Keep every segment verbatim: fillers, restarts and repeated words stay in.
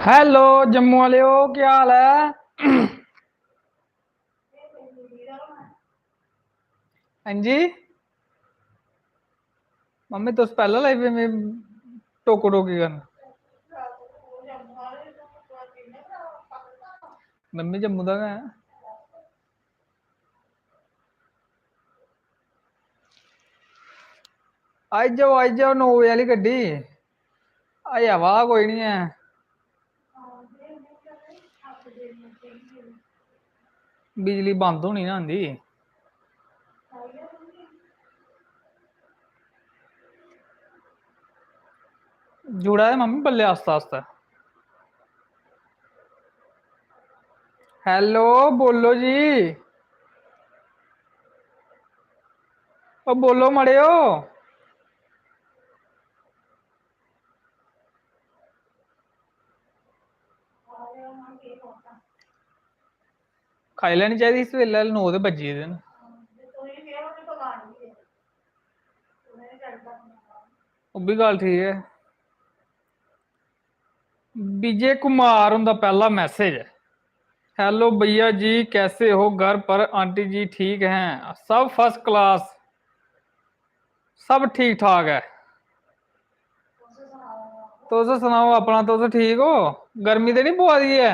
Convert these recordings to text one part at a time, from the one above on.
Hello Jammu वालेओ, केह् हाल ऐ? हां जी, मम्मी तुस पैह्लें लाई पे, में टोको टोकी करन। मम्मी जम्मू दा गै ऐ। आई जाओ, आई जाओ, नौ बजे आह्ली गड्डी। अजें आवा दा कोई निं ऐ। बिजली बंद होनी ना इंदी। जुड़ा दे मम्मी बल्ले आस्ता आस्ता। हेलो, बोलो जी। ओ बोलो मड़ेओ। खाई लैनी चाहिदी इस बेल्लै, नौ ते बज्जी गेदे न। ओह् बी गल्ल ठीक ऐ। विजय कुमार हुंदा पैह्ला मैसेज ऐ। हेलो भैया जी, कैसे हो? घर पर आंटी जी ठीक हैं? सब फर्स्ट क्लास, सब ठीक ठाक ऐ। तुस सनाओ अपना, तुस ठीक हो? गर्मी ते निं पवा दी ऐ?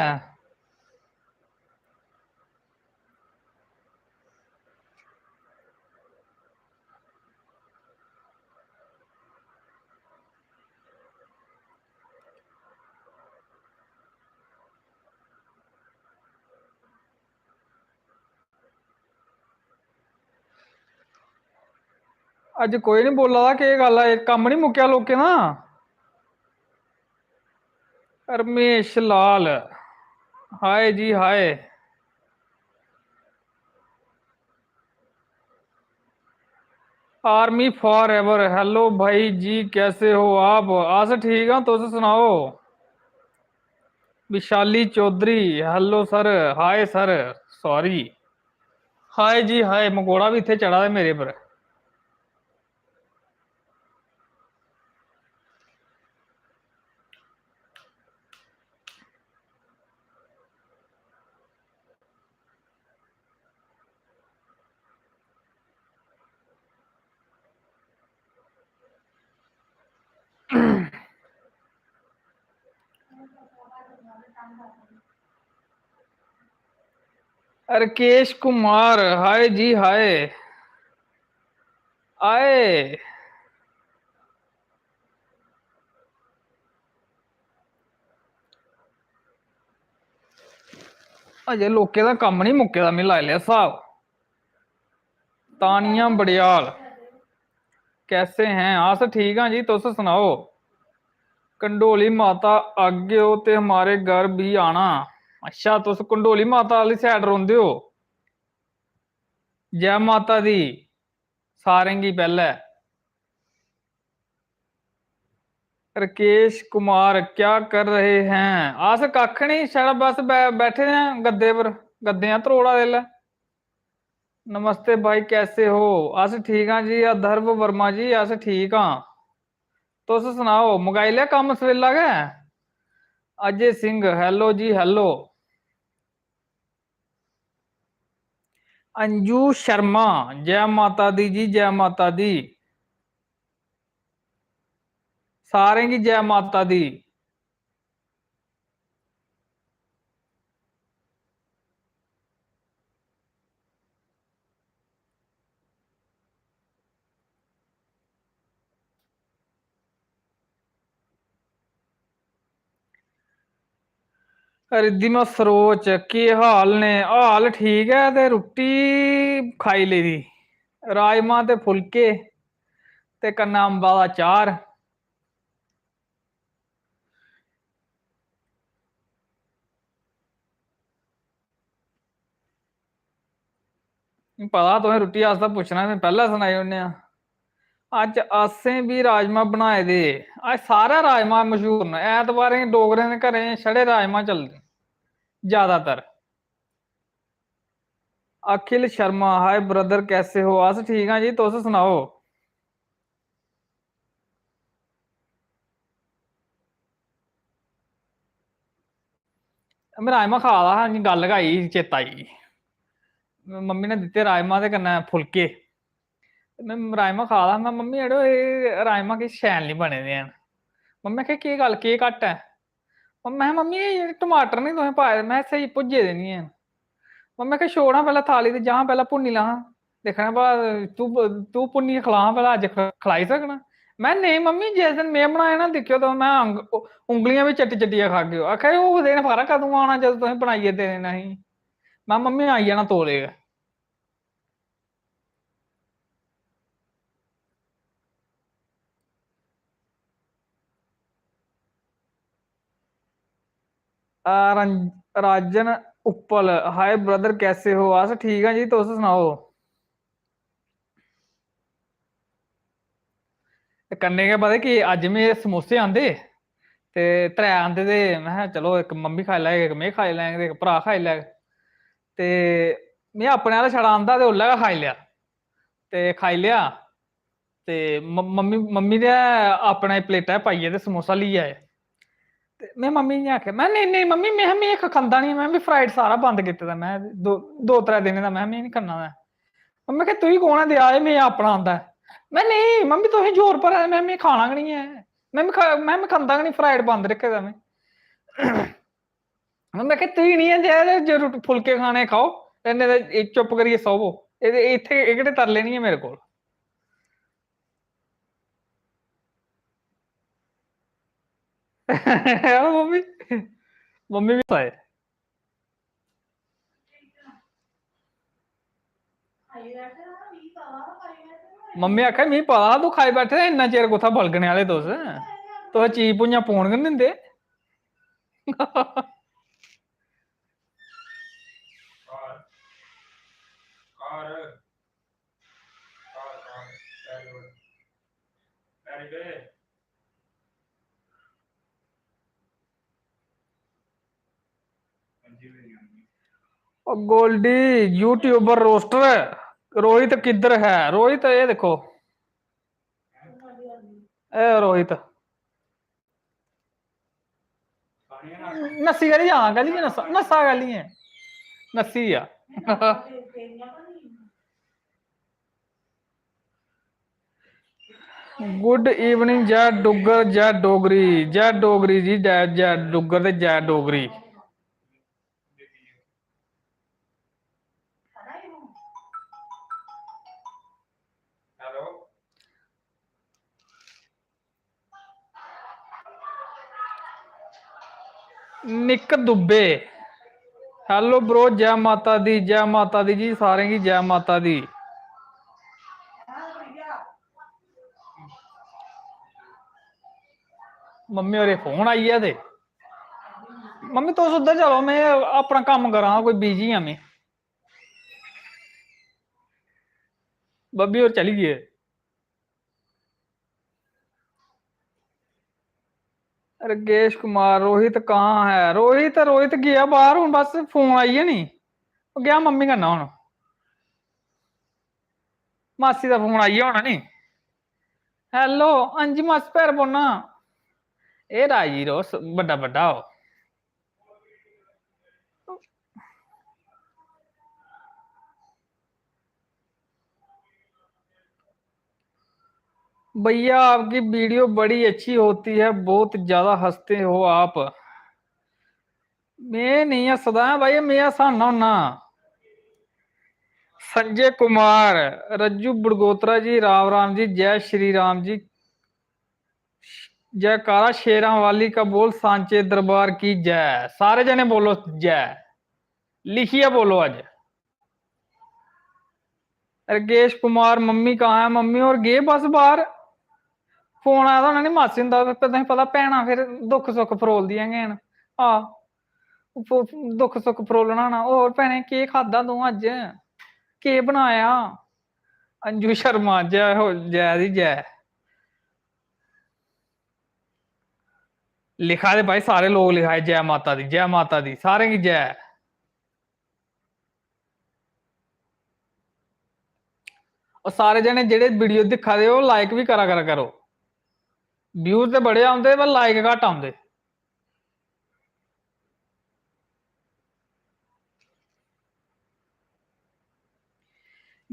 अज्ज कोई निं बोला दा, केह् गल्ल ऐ? कम्म निं मुक्केआ लोकें दा? रमेश लाल, हाय जी हाय। Army forever, हेलो भाई जी, कैसे हो आप? अस ठीक आं, तुस सनाओ। Vishali Chaudhary, hello sir, hi sir, sorry. Hi जी हाय, मकोड़ा बी इत्थै चढ़ा दे मेरे पर। राकेश कुमार, हाय जी हाय। आए। अजे लोकें दा कम्म निं मुक्के दा, में लाई लेआ स्हाब। तानिया बड़ियाल, कैसे हैं? अस ठीक आं जी, तुस सनाओ। कंडोली माता आगे हो ते हमारे घर भी आना। अच्छा, तुस कंडोली माता आह्ली side रौंह्दे ओ? जै माता दी सारें गी पैह्लै। राकेश कुमार, क्या कर रहे हैं? अस कक्ख निं, छड़ा बस बै-, बैठे दे आं गद्दे पर, गद्दे आं त्रोड़ा दे लै। नमस्ते भाई, कैसे हो? अस ठीक आं जी, अथर्व वर्मा जी, अस ठीक आं। तुस सनाओ, मकाई लेआ कम्म सवेला गै? अजय सिंह, हेलो जी, हेलो। अंजू शर्मा, जै माता दी जी, जै माता दी। सारें गी जै माता दी। रिद्धिमा सरोच, केह् हाल ने? हाल ठीक ऐ ते रुट्टी खाई लेदी, राजमा ते फुलके ते कन्नै अम्बा दा चार। पता तुसें रुट्टी आस्तै पुच्छना, में पैह्लें सनाई ओड़ने आं। अज्ज असें बी राजमा बनाए दे। अज्ज सारै राजमा मशहूर न। ऐतवारें डोगरें दे घरें छड़े राजमा चलदे ज्यादातर। अखिल शर्मा, हाय ब्रदर, कैसे हो? अस ठीक आं जी, तुस सनाओ। में राजमा खा दा हा, इ'यां गल्ल गै आई, चेता आई। मम्मी ने दित्ते राजमा ते कन्नै फुलके। ते में राजमा खा दा हा, में, "मम्मी, अड़ो, एह् राजमा किश शैल निं बने दे हैन।" मम्मी आखै, "केह् गल्ल, केह् घट्ट ऐ?" मम्मी, "मम्मी, एह् जेह्ड़े टमाटर निं तुसें पाए दे, में स्हेई भुज्जे दे निं हैन।" मम्मी आखै, "छोड़ हां, पैह्लें थाली ते जां, पैह्लें भुन्नी लैं, दिक्खना भला तू, तू भुन्नियै खला हां, भला अज्ज ख-, खलाई सकना।" में, "नेईं मम्मी, जिस दिन में बनाए ना, दिक्खेओ तुस, में अंग-, उंगलियां बी चट्टी चट्टियै खागेओ।" आखै, "ओह् दिन पता कदूं आना, जदूं तुसें बनाइयै देने नहीं।" में, "मम्मी, आई जाना तौले गै।" आ, रं-, राजन उप्पल, "हाय ब्रदर, कैसे हो?" अस ठीक आं जी, तुस सनाओ। ते कन्नै गै पता कि अज्ज में समोसे आंदे ते त्रै आंदे, ते में, "चलो, इक मम्मी खाई लैग, इक में खाई लैंग, ते इक भ्राऽ खाई लैग।" ते में अपने आह्ला छड़ा आंदा ते उल्लै गै खाई लेआ। ते खाई लेआ। ते म-, मम्मी, मम्मी ने अपने प्लेटा च पाइयै ते समोसा लेई आए। ते में मम्मी गी आखेआ, में, "नेईं, नेईं मम्मी, में, में खंदा निं, में बी फ्राइड सारा बंद कीते दा, में दो, दो त्रै दिनें दा, में, में निं खन्ना में।" मम्मी आखेआ, "तुगी कौन ऐ देआ, एह् में अपना आंदा ऐ।" में, "नेईं मम्मी, तुसें जोर भरे दा, में, में खाना गै निं ऐ, में, में ख-, में, में खंदा गै निं, फ्राइड बंद रक्खे दा में।" में आखेआ, "तुगी निं ऐ देआ, ते जे रुट-, फुलके खाने खाओ, ते नेईं ते चुप्प करियै सोवो। एह्दे, इत्थै एह्कड़े तरले निं ऐ मेरे कोल।" मम्मी, मम्मी बी खाए। मम्मी आखै, "मिगी पता हा तू खाई बैठे दे, इन्ना चिर कुत्थै बलगने आह्ले तुस? तुस चीज भुञां पौन गै निं दिंदे।" ओ गोल्डी, YouTuber roaster, रोहित किधर है? रोहित, ये देखो, ए रोहित, नस्सी कैल्ली जाना? कैल्ली नस्सा, नस्सा कैल्ली ऐ? नस्सी जा। Good evening, जय डुग्गर, जय डोगरी, जय डोगरी जी, जय, जय डुग्गर ते जय डोगरी। Hello। निक दुबे, hello bro, जय माता दी, जय माता दी जी, सारें गी जय माता दी। मम्मी होरें फोन आई गेआ ते मम्मी तुस उद्धर चलो, में अपना कम्म करां, कोई busy आं में। बब्बी होर चली गे। रकेश कुमार, रोहित कहाँ है? रोहित, रोहित गेआ बाहर, हून बस फोन आई गै नी, ओह् गेआ मम्मी कन्नै हून। मासी दा फोन आई गेआ होना नी। Hello, हां जी मासी, पैर पौना। एह् राजी रहो, स-, बड्डा बड्डा हो। भैया, आपकी वीडियो बड़ी अच्छी होती है, बहुत ज्यादा हंसते हो आप। में नहीं हंसदा भाई, में हंसाना होना। संजय कुमार, रज्जू बड़गोत्रा जी, राम राम जी, जय श्री राम जी। जयकारा शेरां वाली का बोल, सांचे दरबार की जय। सारे जने बोलो जय, लिखियै बोलो अज्ज। रकेश कुमार, मम्मी कहाँ है? मम्मी होर गे बस बाहर, फोन आए दा होना नी मासी हुंदा, ते तुसें पता भैनां फिर दुख सुख फरोलदियां गै न। हां, दुख सुख फरोलना ना। होर भैने, केह् खाद्धा तूं अज्ज, केह् बनाया? अंजू शर्मा, जय हो, जय दी जय। लिखा दे भाई, सारे लोग लिखा दे, "जय माता दी, जय माता दी, सारें गी जय।" और सारे जने जेह्ड़े वीडियो दिक्खा दे, ओह् like बी करा, करा करो। Views ते बड़े औंदे, पर like घट्ट औंदे।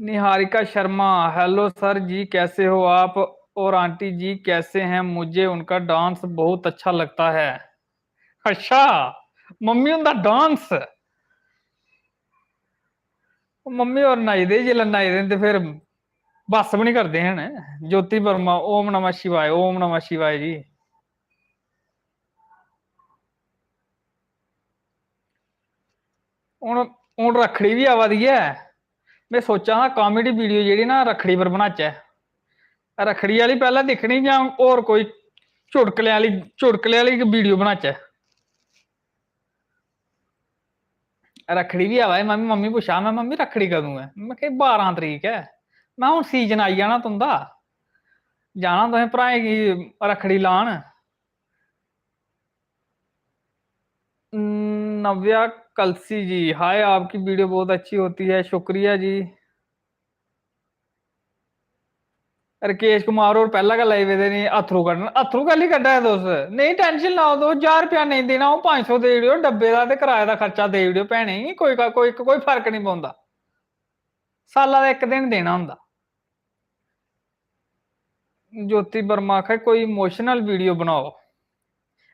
निहारिका शर्मा, हेलो सर जी, कैसे हो आप? और आंटी जी कैसे हैं? मुझे उनका डांस बहुत अच्छा लगता है। अच्छा, मम्मी उंदा डांस। मम्मी होर नचदे, जिसलै नचदे न ते फिर बस बी निं करदे हैन। ज्योति वर्मा, ओम नमः शिवाय, ओम नमः शिवाय जी। हून, हून रक्खड़ी बी आवा दी ऐ, में सोचा दा comedy video जेह्ड़ी ना रक्खड़ी पर बनाचै। रक्खड़ी आह्ली पैह्लें दिक्खनी जां होर कोई चुटकले आह्ली, चुटकले आह्ली video बनाचै। रक्खड़ी बी आवा दी, मम्मी, मम्मी पुच्छा, में, "मम्मी, रक्खड़ी कदूं ऐ?" में आखेआ, "बारां तरीक ऐ।" में, "हून season आई जाना तुं'दा, जाना तुसें भ्राएं गी रक्खड़ी लान।" नव्या कलसी जी, हाय, आपकी video बहुत अच्छी होती है, शुक्रिया जी। राकेश कुमार होर पैह्ला गै लाई पेदे नी अत्थरू कड्ढन। अत्थरू कैल्ली कड्ढा दे तुस? नेईं tension लैओ तुस, ज्हार रपेआ नेईं देना, ओह् पंज सौ देई ओड़ेओ डब्बे दा ते कराए दा खर्चा देई ओड़ेओ भैनें गी, कोई, कोई, कोई फर्क निं पौंदा। साल्ला दा इक दिन देना होंदा। ज्योति वर्मा आखै, "कोई emotional video बनाओ।"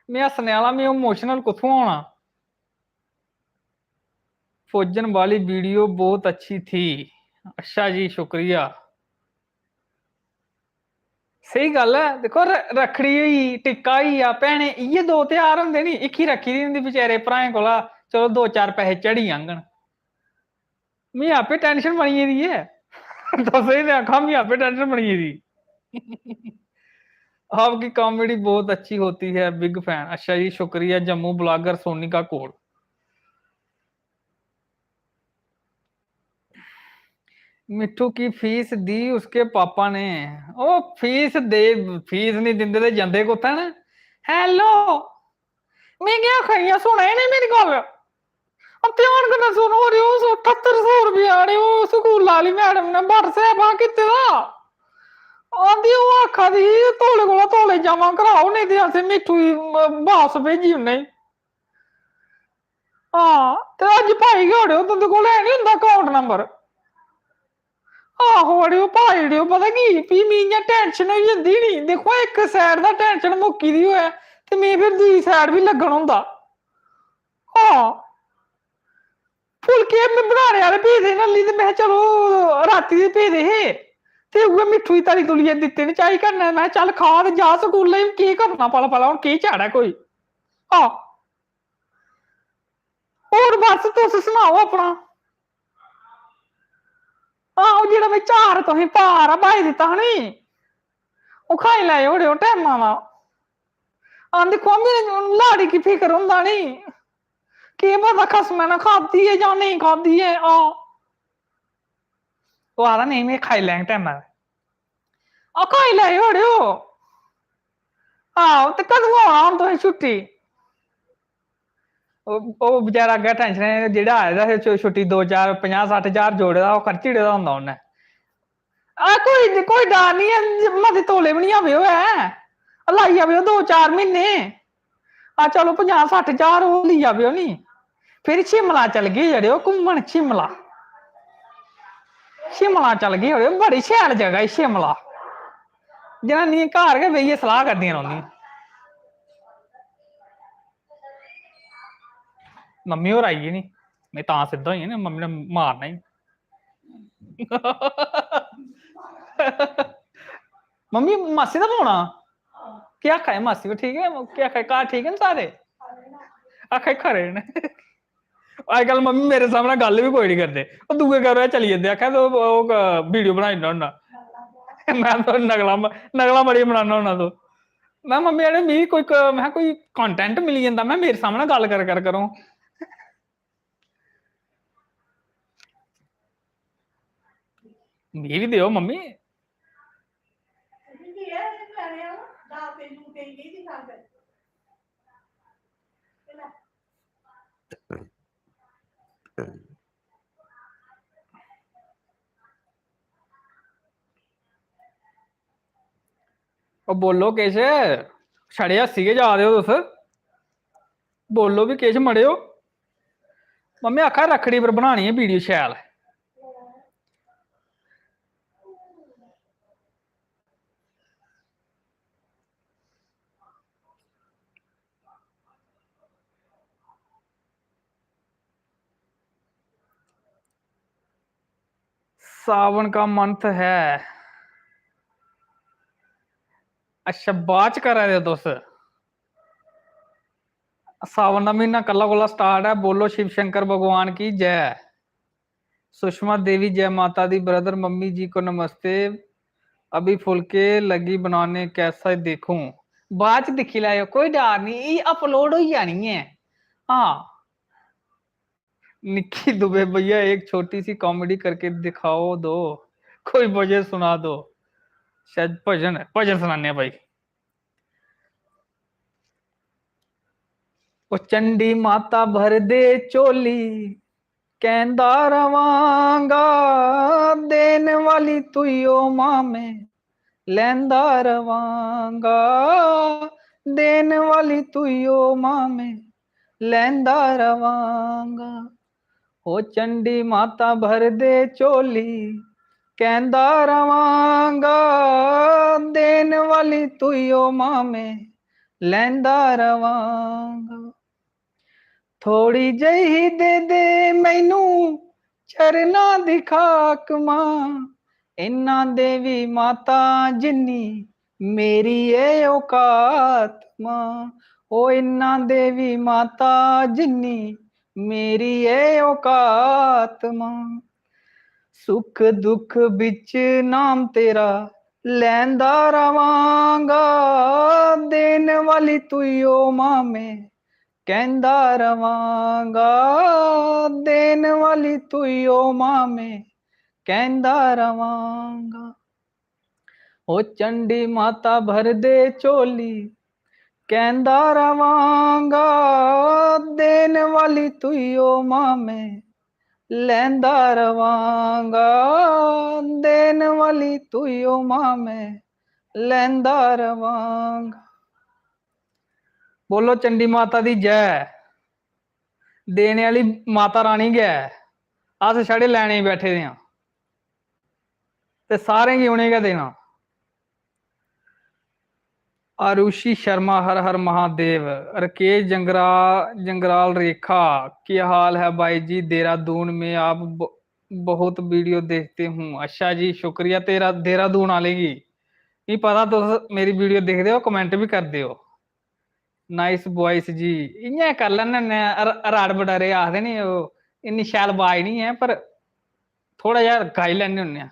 में हस्सने आह्ला, में emotional कुत्थुआं होना? फौजन वाली video बहुत अच्छी थी। अच्छा जी, शुक्रिया। स्हेई गल्ल ऐ, दिक्खो, र-, रक्खड़ी होई, टिक्का होई गेआ, भैनें, इ'यै दो तेहार होंदे नी, हिक्खी रक्खी दी होंदी बेचारे भ्राएं कोला, चलो, दो चार पैसे चढ़ी जाङन। मी आपे tension बनी गेदी ऐ। तुसें ते आक्खा, मी आपे tension बनी गेदी। आपकी comedy बहुत अच्छी होती है, big fan। अच्छा जी, शुक्रिया। जम्मू blogger सोनी का कोड। मिट्ठू की फीस दी उसके पापा ने। ओ फीस दे, फीस नहीं दिंदे ते जंदे कुत्थै न? Hello, में केह् आखा दी आं, सुना दे नी मेरी गल्ल? अब ध्यान कन्नै सुनो, अरे, ओह् ठत्तर सौ रपेआ, अरे, ओह् स्कूल आह्ली मैडम ने WhatsApp हा कीते दा। आंदी, ओह् आखा दी ही, "तौले कोला तौले जमा कराओ, नेईं ते असें मिट्ठू गी, म-, बापस भेजी ओड़ने।" हां, ते अज्ज पाई गै ओड़ेओ, तुं'दे कोल है नी उं'दा account number? आहो अड़ेओ, पाई ओड़ेओ। पता की, फ्ही मी इ'यां tension होई जंदी नी। दिक्खो, इक side दा tension मुक्की दी होऐ, ते मी फिर दूई side बी लग्गन होंदा। हां, फुलके में बनाने आह्ले पेदे हे नल्ली, ते में, चलो, रातीं दे पेदे हे, ते उ'ऐ मिट्ठू गी तली तुलियै दित्ते न चाही कन्नै। में, चल, खा ते जा स्कूलै, केह् करना पला पला, हून केह् चाढ़ै कोई? हां। होर बस तुस सनाओ अपना। आहो, जेह्ड़ा में चार तुसें पार पाई दित्ता हा नी, ओह् खाई लैएओ अड़ेओ टैमा दा। हां, दिक्खो, मेरे लाड़ी गी फिकर होंदा नी, केह् पता खसमै ने खाद्धी ऐ जां नेईं खाद्धी ऐ। हां, ओह् आखदा, "नेईं, में खाई लैङ टैमा दा।" आ, खाई लैएओ अड़ेओ। आहो, ते कदूं औना हून तुसें छुट्टी? ओह्, ओह् बेचारा अग्गें tension, जेह्ड़ा आए दा हा छु-, छुट्टी दो चार, पंजाह् सट्ठ ज्हार जोड़े दा, ओह् खर्ची ओड़े दा होंदा उन्नै। आ, कोई, कोई डर निं ऐ, मते तौले बी निं आवेओ ऐ। लाई आवेओ दो चार म्हीने। आ, चलो, पंजाह् सट्ठ ज्हार ओह् लेई आवेओ नी। फिर शिमला चलगे जेह्ड़े, ओह् घूमन शिमला। शिमला चलगे जेह्ड़े, बड़ी शैल जगह ऐ शिमला। जनानियां घर गै बेहियै सलाह करदियां रौंह्दियां। मम्मी होर आई गे नी, में तां सिद्धा होई गेआ ना, मम्मी ने मारना ही। मम्मी, मासी दा फोन आ। केह् आखा दे मासी? ओह् ठीक ऐ? केह् आखा दे? घर ठीक न सारे? आखा दे खरे न। अजकल मम्मी मेरे सामने गल्ल बी कोई निं करदे, ओह् दूए कमरे चली जंदे, आखा दे, "ओह्, ओह् वीडियो बनाई ओड़ना होन्ना।" में तो नकलां, नकलां बड़ियां बनाना होन्ना तूं। में, "मम्मी, अरे, मिगी कोई क-, में कोई content मिली जंदा, में मेरे सामने गल्ल कर, कर करो।" मिगी बी देओ, मम्मी। ओ बोलो किश, छड़े हस्सी गै जा दे ओ तुस। बोलो बी किश मड़ेओ। मम्मी आखा रक्खड़ी पर बनानी ऐ वीडियो शैल। सावन का मंथ है। अच्छा, बाद च करा दे ओ तुस? सावन दा म्हीना कल्ला कोला स्टार्ट ऐ। बोलो शिव शंकर भगवान की जय। सुषमा देवी, जय माता दी ब्रदर। मम्मी जी को नमस्ते। अभी फुलके लगी बनाने, कैसा देखूं? बाद च दिक्खी लैएओ, कोई डर निं, एह् अपलोड होई जानी ऐ। हां, निक्की दुबे, भैया एक छोटी सी कॉमेडी करके दिखाओ दो, कोई भजन सुना दो। शायद भजन ऐ, भजन सनाने आं भाई। ओ चंडी माता भर दे झोली, कहंदा रवांगा, देन वाली तुई ओ मामे, लैंदा रवांगा, देन वाली तुई ओ मामे, लैंदा रवांगा। ओ चंडी माता भर दे झोली, कहंदा रवांगा, देन वाली तुई ओ मामे, लैंदा रवांगा। थोड़ी जही दे दे मैनू चरना दी खाक मां, इन्ना देवी माता जिन्नी मेरी ऐ औकात मां। ओ इन्ना देवी माता जिन्नी मेरी ऐ औकात मां। सुख दुख बिच नाम तेरा लैंदा रवांगा, देन वाली तुई ओ मामे, कहंदा रवांगा, देन वाली तुई ओ मामे, कहंदा रवांगा। ओ चंडी माता भर दे झोली, कहंदा रवांगा, देन वाली तुई ओ मामे, लैंदा रवांगा, देन वाली तुई ओ मामे, लैंदा रवांगा। बोलो चंडी माता दी जय। देने आह्ली माता रानी गै ऐ, अस छड़े लैने गी बैठे दे आं ते सारें गी उ'नें गै देना। आरुषि शर्मा, हर हर महादेव। राकेश जंगरा-, जंगराल रेखा, क्या हाल है भाई जी? देहरादून में आप ब-, बहुत वीडियो देखते हूँ। अच्छा जी, शुक्रिया तेरा, देहरादून आह्ले गी। मिगी पता तुस मेरी वीडियो दिखदे ओ, कमेंट बी करदे ओ। नाइस बॉयस जी, इ'यां करी लैन्ने होन्ने आं, र-, राड़ बडारे आखदे नी ओह्, इन्नी शैल बाज निं ऐ, पर थोह्ड़ा जेहा गाई लैन्ने होन्ने आं।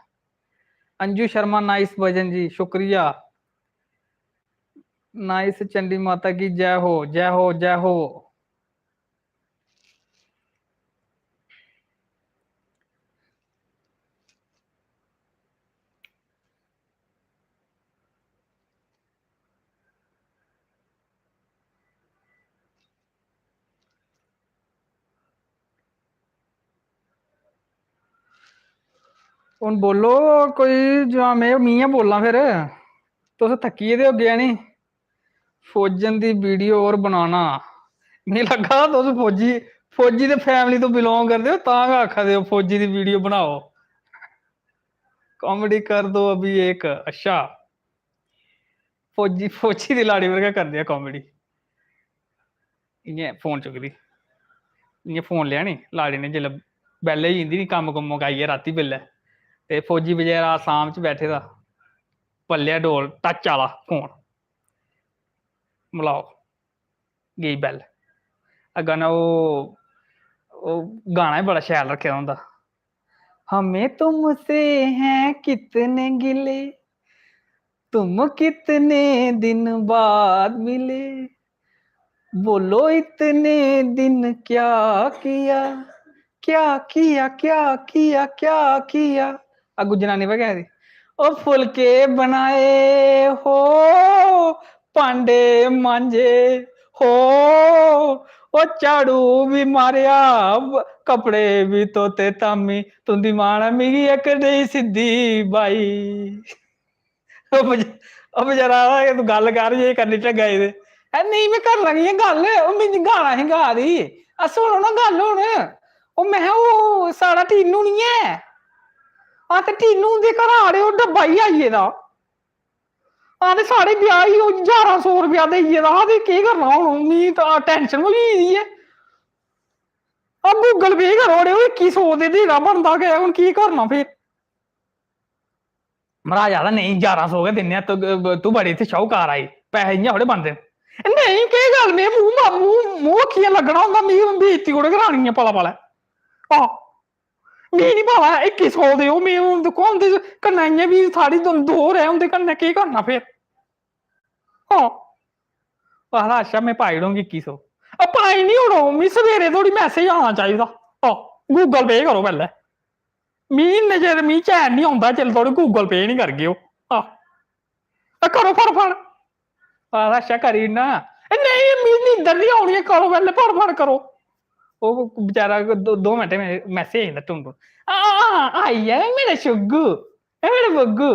अंजू शर्मा, नाइस भजन जी, शुक्रिया। नाइस चंडी माता की जय हो, जय हो, जय हो। हून बोलो कोई, जां में, में गै बोलां फिर, तुस थक्की गेदे होगे है नी? फौजन दी वीडियो और बनाना, मिगी लग्गा दा तुस फौजी, फौजी दे फैमिली तो बिलोंग करदे ओ, तां गै आखा दे ओ फौजी दी वीडियो बनाओ। कॉमेडी कर दो अभी एक। अच्छा, फौजी, फौजी दी लाड़ी पर गै करदे आ कॉमेडी। इ'यां फोन चुकदी, इ'यां फोन लेआ नी लाड़ी ने, जिसलै बेल्लै होई जंदी नी कम्म कुम्म मकाइयै रातीं बेल्लै, ते फौजी बचैरा आसाम च बैठे दा, पल्लेआ डोल टच आह्ला फोन, मलाओ, गेई बैल। अग्गें ना ओह्, ओह् गाना बी बड़ा शैल रक्खे दा होंदा, हमें तुमसे हैं कितने गिले, तुम कितने दिन बाद मिले, बोलो इतने दिन क्या किया, क्या किया, क्या किया, क्या किया। अग्गू जनानी पर कह दी, ओ फुलके बनाए हो, भांडे मांजे हो, ओ झाड़ू भी मारेआ, ब-, कपड़े भी धोते, तामी तुंदी मां ने मिगी इक नेही सिद्धी बाई। ओह् बच-, ओह् बचैरा आखदा कि तूं गल्ल कर, जे करनी ढंगा दी ते। "है, नेईं, में करी लैनी ऐ गल्ल, ओह् मिगी गाना ही गा दी। आ, सुनो ना गल्ल हून। ओह्, में, ओह् साढ़ा टीनू निं ऐ? हां, ते टीनू उं'दे घरा आड़े, ओह् डब्बा ही आई गेदा। हां, ते साढ़े ब्याह ही ओह् ञारां सौ रपेआ देई गेदा हा, ते केह् करना हून? मिगी तां tension होई गेदी ऐ। आ, Google Pay करो अड़ेओ, इक्की सौ ते देना बनदा गै, हून केह् करना फिर?" महाराज आखदा, "नेईं, ञारां सौ गै दिन्ने आं, तू, तू बड़ी इत्थै शाहूकार आई, पैसे इ'यां थोड़े बनदे न।" "नेईं, केह् गल्ल, में मूंह मा-, मूंह, मूंह अक्खियां लग्गना होंदा, मी बेइज्जती थोड़े करानी ऐ पला पलै।" आह, मी निं पता, इक्की सौ देओ, में हून दिक्खो, उं'दे कन्नै इ'यां बी साढ़ी दो-, दो रेह्, उं'दे कन्नै केह् करना फिर? हां। आखदा, "अच्छा, में पाई ओड़ङ इक्की सौ।" आ, पाई निं ओड़ो, मी सवेरे धोड़ी message आना चाहिदा। हां, Google Pay करो पैह्लें। मी इन्ने चिर मी चैन निं औंदा जिसलै धोड़ी Google Pay निं करगे ओह्। हां। आ, करो फटाफट। आखदा, "अच्छा, करी ओड़ना।" "ए, नेईं, मी नींदर निं औनी ऐ, करो पैह्लें, फटाफट करो।" ओह् बेचारा दो, दो मिंट में message आई जंदा, टुन टुन। "हां, हां, आई गेआ, ए मेरे शुग्गू, ए मेरे बग्गू।"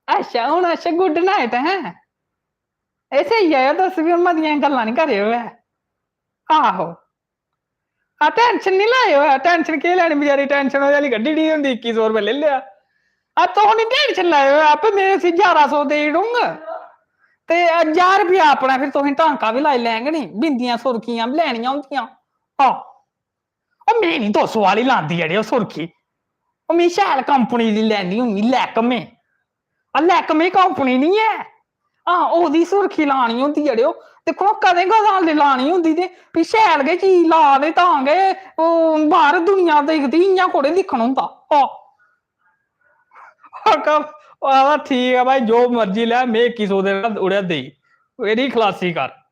"अच्छा, हून अच्छा, good night, हैं? ए, सेई जाएओ तुस बी, हून मतियां गल्लां निं करेओ ऐ।" आहो। "हां, tension निं लैएओ ऐ, tension केह् लैनी, बेचारी tension ओह्दे आह्ली कड्ढी ओड़ी होंदी, इक्की सौ रपेआ लेई लेआ। आ, तुस निं tension लैएओ ऐ, आपे में उसी ञारां सौ देई ओड़ङ। ते ज्हार रपेआ अपना, फिर तुसें टांका बी लाई लैङ नी, बिंदियां सुर्खियां बी लैनियां होंदियां।" हां। "ओ, में निं दो सौ आह्ली लांदी, अड़ेओ, सुर्खी। ओ, में शैल company दी लैनी होनी, Lakme। आ, Lakme company निं ऐ। हां, ओह्दी सुर्खी लानी होंदी, अड़ेओ। दिक्खो, कदें कदां लानी होंदी ते फ्ही शैल गै चीज ला दे, तां गै ओह् बाह्र दुनिया दिखदी, इ'यां थोड़े दिक्खन होंदा।" हां। आखा, आखदा, "ठीक ऐ भाई, जो मर्जी लै, में इक्की सौ देना, उड़ेआ देई। एह्दी खलासी कर।"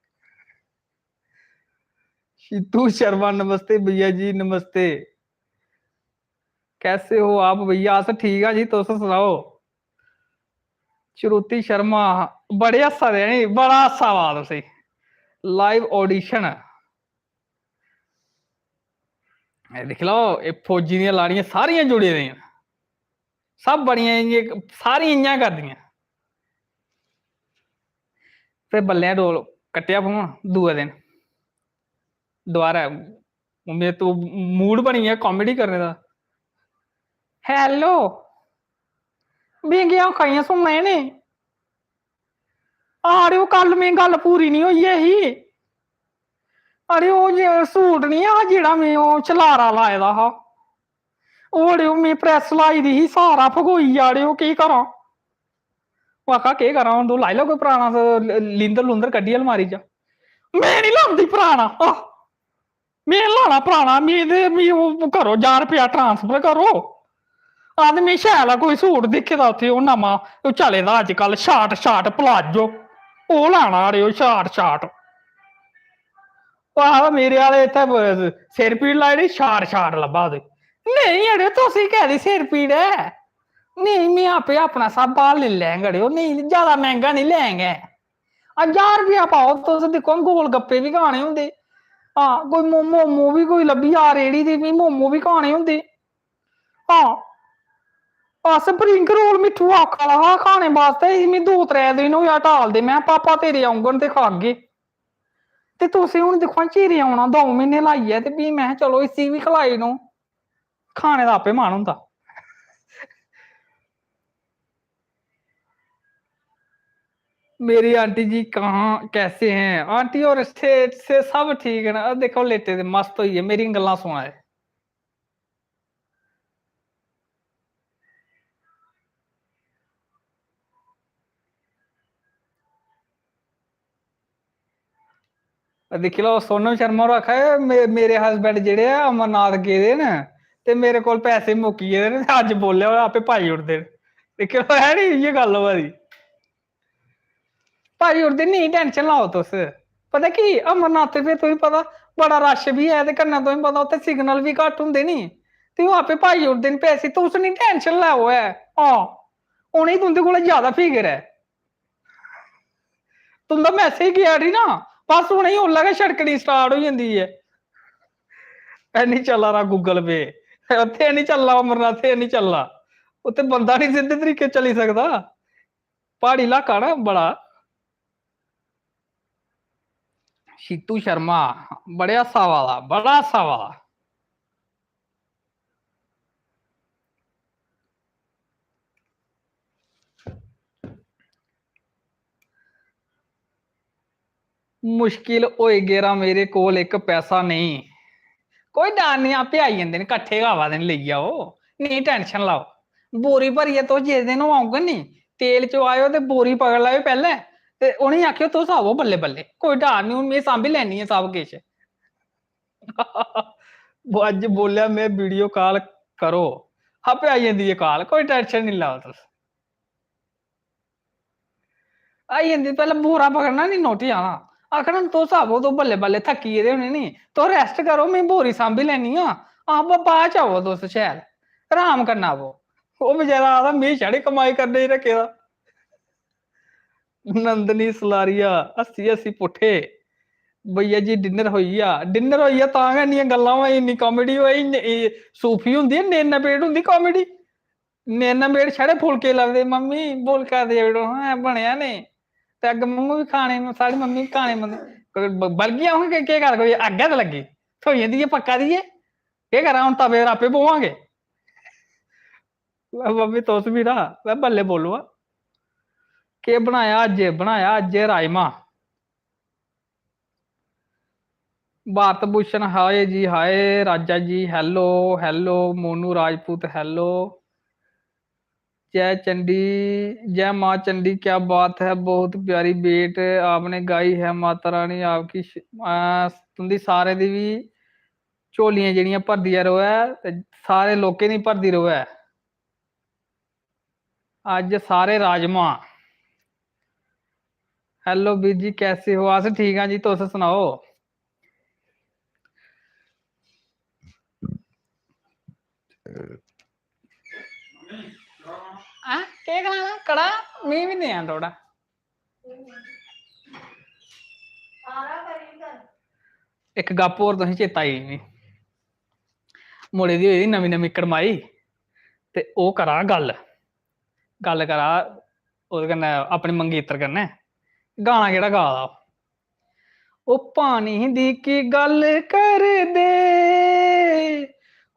शितू शर्मा, नमस्ते भैया जी, नमस्ते। कैसे हो आप भैया? अस ठीक आ जी, तुस सनाओ। श्रुति शर्मा, बड़े हस्सा दे नी, बड़ा हस्सा आवा तुसें। Live audition। एह् दिक्खी लैओ, एह् फौजी दियां लाड़ियां सारियां जुड़ी दियां न। सब बड़ियां इ'यां, सारियां इ'यां करदियां। फिर बल्लें डोल कट्टेआ फोन दूए दिन। दोबारा में, तू mood बनी गेआ comedy करने दा। "Hello, में केह् आखा दी आं, सुनना गै नेईं। अड़ेओ, कल में गल्ल पूरी निं होई ऐ ही। अड़ेओ, ओह् जे सूट निं हा, जेह्ड़ा में ओह् शलारा लाए दा हा, ओह् अड़ेओ, में press लाई दी ही, सारा फगोई गेआ अड़ेओ, केह् करां?" ओह् आखा, "केह् करां हून, तूं लाई लै कोई पराना स-, ल-, लींदर लूंदर कड्ढियै अलमारी चा।" "में निं लांदी पराना, आह, में लाना पराना, में ते, मी ओह् करो, ज्हार रपेआ transfer करो।" आखदे, "में शैल ऐ कोई सूट दिक्खे दा उत्थै, ओह् नमां, ओह् चले दा अजकल, short, short palazzo, ओह् लाना अड़ेओ, short, short।" ओह् आखदा, "मेरे आह्ले इत्थै ब-, सिर पीड़ लाई ओड़ी, short, short लब्भा दे।" "नेईं अड़ेओ, तुसें कैह्दी सिर पीड़ ऐ?" "नेईं, में आपे अपना स्हाबा लेई लैङ अड़ेओ, नेईं, ज्यादा मैंह्गा निं लैङ ऐ।" आ, ज्हार रपेआ पाओ, तुस दिक्खो, गोल गप्पे बी खाने होंदे। हां, कोई मो-, मोमो बी कोई लब्भी जा रेह्ड़ी ते फ्ही मोमो बी खाने होंदे। हां, आ, spring roll मिट्ठू आखा दा हा खाने बास्तै, इसी मी दो त्रै दिन होई गेआ टालदे। में, "पापा तेरे औङन ते खागे।" ते तुसें हून दिक्खो हां, चिरें औना दो म्हीने लाइयै, ते फ्ही में, "चलो, इसी बी खलाई ओड़ो।" खाने दा आपे मन होंदा। मेरी आंटी जी कहाँ, कैसे हैं? आंटी होर से, से सब ठीक न। आ, दिक्खो, लेटे दे, मस्त होइयै मेरी गल्लां सुना दे। दिक्खी लैओ, सोनम शर्मा होर आखा दे, "मे-, मेरे husband जेह्ड़े ऐ, अमरनाथ गेदे न ते मेरे कोल पैसे मुक्की गेदे न, ते अज्ज बोलेआ, ओह् आपे पाई ओड़दे न।" दिक्खी लैओ, है नी इ'यै गल्ल होआ दी? पाई ओड़दे, नेईं tension लैओ तुस। पता की, अमरनाथै फिर तुसें पता बड़ा rush बी ऐ, ते कन्नै तुसें पता उत्थै signal बी घट्ट होंदे नी, ते ओह् आपे पाई ओड़दे न पैसे। तुस नेईं tension लैओ ऐ, हां, उ'नेंगी तुं'दे कोला ज्यादा फिकर ऐ। तुं'दा message गेआ उठी ना, बस उ'नेंगी उसलै गै छड़कनी start होई जंदी ऐ। "है नी चला दा Google Pay, उत्थै है नी चलना, अमरनाथै है नी चलना, उत्थै बंदा नी सिद्धे तरीके चली सकदा।" प्हाड़ी इलाका ना बड़ा। शितू शर्मा, बड़े हासा आवा दा, बड़ा हासा आवा दा। मुश्किल होई गेदा, मेरे कोल इक पैसा नेईं। कोई डर निं, आपे आई जंदे न, कट्ठे गै आवा दे न, लेई आओ, नेईं tension लैओ। बोरी भरियै तुस जिस दिन ओह् औङन नी, तेल चोआएओ ते बोरी पकड़ लैएओ पैह्लें, ते उ'नेंगी आखेओ, "तुस आवो बल्लें बल्लें, कोई डर निं, हून में सांभी लैन्नी आं सब किश।" वो अज्ज बोलेआ, "में वीडियो कॉल करो।" आपे आई जंदी ऐ कॉल, कोई टेंशन निं लैओ तुस। आई जंदी, पैह्लें बोरा पकड़ना नी, नोटी आना, आखना, "तुस आवो, तुस बल्लें बल्लें थक्की गेदे होने नी, तुस रेस्ट करो, में बोरी सांभी लैन्नी आं, आं, ब-, बाद च आवो तुस, शैल आराम कन्नै आवो।" ओह् बेचारा आखदा, "में छड़ी कमाई करने गी रक्खे दा।" नंदनी सलारिया, हस्सी हस्सी पुट्ठे, "भैया जी, डिनर होई गेआ?" डिनर होई गेआ तां गै इन्नियां गल्लां होआ, इन्नी कॉमेडी होई, इन्नी, एह् सूफी होंदी ऐ, नैना पेट होंदी कॉमेडी। नैना मेड़ छड़े फुलके लभदे, "मम्मी, फुलका देई ओड़ो हां, बनेआ नेईं।" ते अग्गें मम्मी बी खाने, साढ़ी मम्मी बी खाने पौंदे। कोई ब-, बलगी जाओ, केह्, केह् गल्ल, कोई अग्गें ते लग्गी, थ्होई जंदी ऐ, पक्का दी ऐ। केह् करां हून, तवे पर आपे बौहांगे। लै मम्मी, तुस बी ना, मैं बल्लें बोलो। केह् बनाया अज्ज? बनाया अज्ज राजमा। भारत भूषण, हाय जी, हाय राजा जी, hello, hello, Monu Rajput, hello। जय चंडी, जय माँ चंडी, क्या बात है, बहुत प्यारी बेट आपने गाई है। माता रानी आपकी श-, आ, तुंदी सारें दी बी झोलियां जेह्ड़ियां भरदियां र'वै ते सारे लोकें दी भरदी र'वै। अज्ज सारे राजमा। Hello बीर जी, कैसे हो? अस ठीक आं जी, तुस सनाओ। हैं? केह् खाना? कड़ा? मी बी देआं थोड़ा। इक गप्प होर तुसें चेता आई गेई मी। मुड़े दी होई दी नमीं नमीं कड़माई, ते ओह् करा गल्ल, गल्ल करा ओह्दे कन्नै, अपने मंगेतर कन्नै। गाना केह्ड़ा गा दा ओह्? "ओ पानी दी की गल्ल करदे,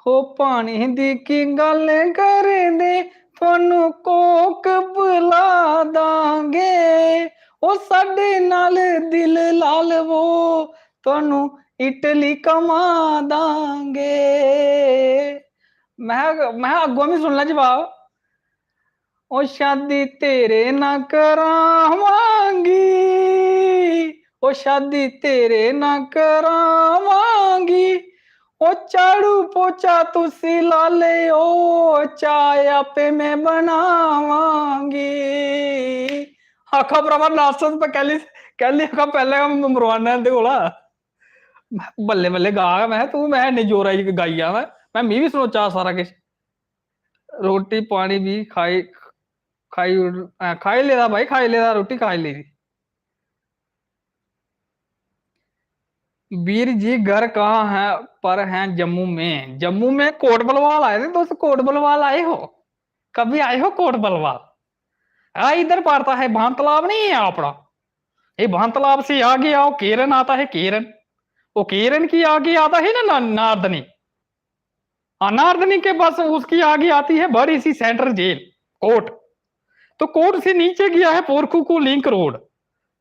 हो पानी दी की गल्ल करदे, थुहानू कोक पिला दांगे। ओ साडे नाल दिल ला लवो, थुहानू इटली घमा दांगे।" मैं, मैं अग्गों भी सुन लै जवाब। "ओ शादी तेरे ना करावांगी, ओ शादी तेरे ना करावांगी, ओ झाड़ू पोछा तुसी ला ले, ओ चाय आपे मैं बनावांगी।" आखा भरावा, नासत पे कैली, कैली आखा, पैह्लें गै मरवाना इंदे कोला। बल्लें बल्लें गा, मैं, तू, मैं इन्ने जोरा च गाई जा, मैं, मैं, मी बी सनोचा सारा किश। रोटी पानी भी खाई, खाई उड़-, अ, खाई लेदा भाई, खाई लेदा, रोटी खाई लेदी। "बीर जी घर कहाँ है?" "पर हैं जम्मू में।" जम्मू में? कोट बलवाल आए थे तुस, कोट बलवाल आए हो? कभी आए हो कोट बलवाल? आ, इधर पड़ता है भान तालाब, नहीं है अपना। ये भान तालाब से आगे आओ, केरन आता है, केरन। वो केरन की आगे आता है ना, ना, नारदनी। हाँ, नारदनी के पास उसकी आगे आती है बड़ी सी सेंट्रल जेल, कोर्ट। तो कोर्ट से नीचे गया है पोरखू को लिंक रोड,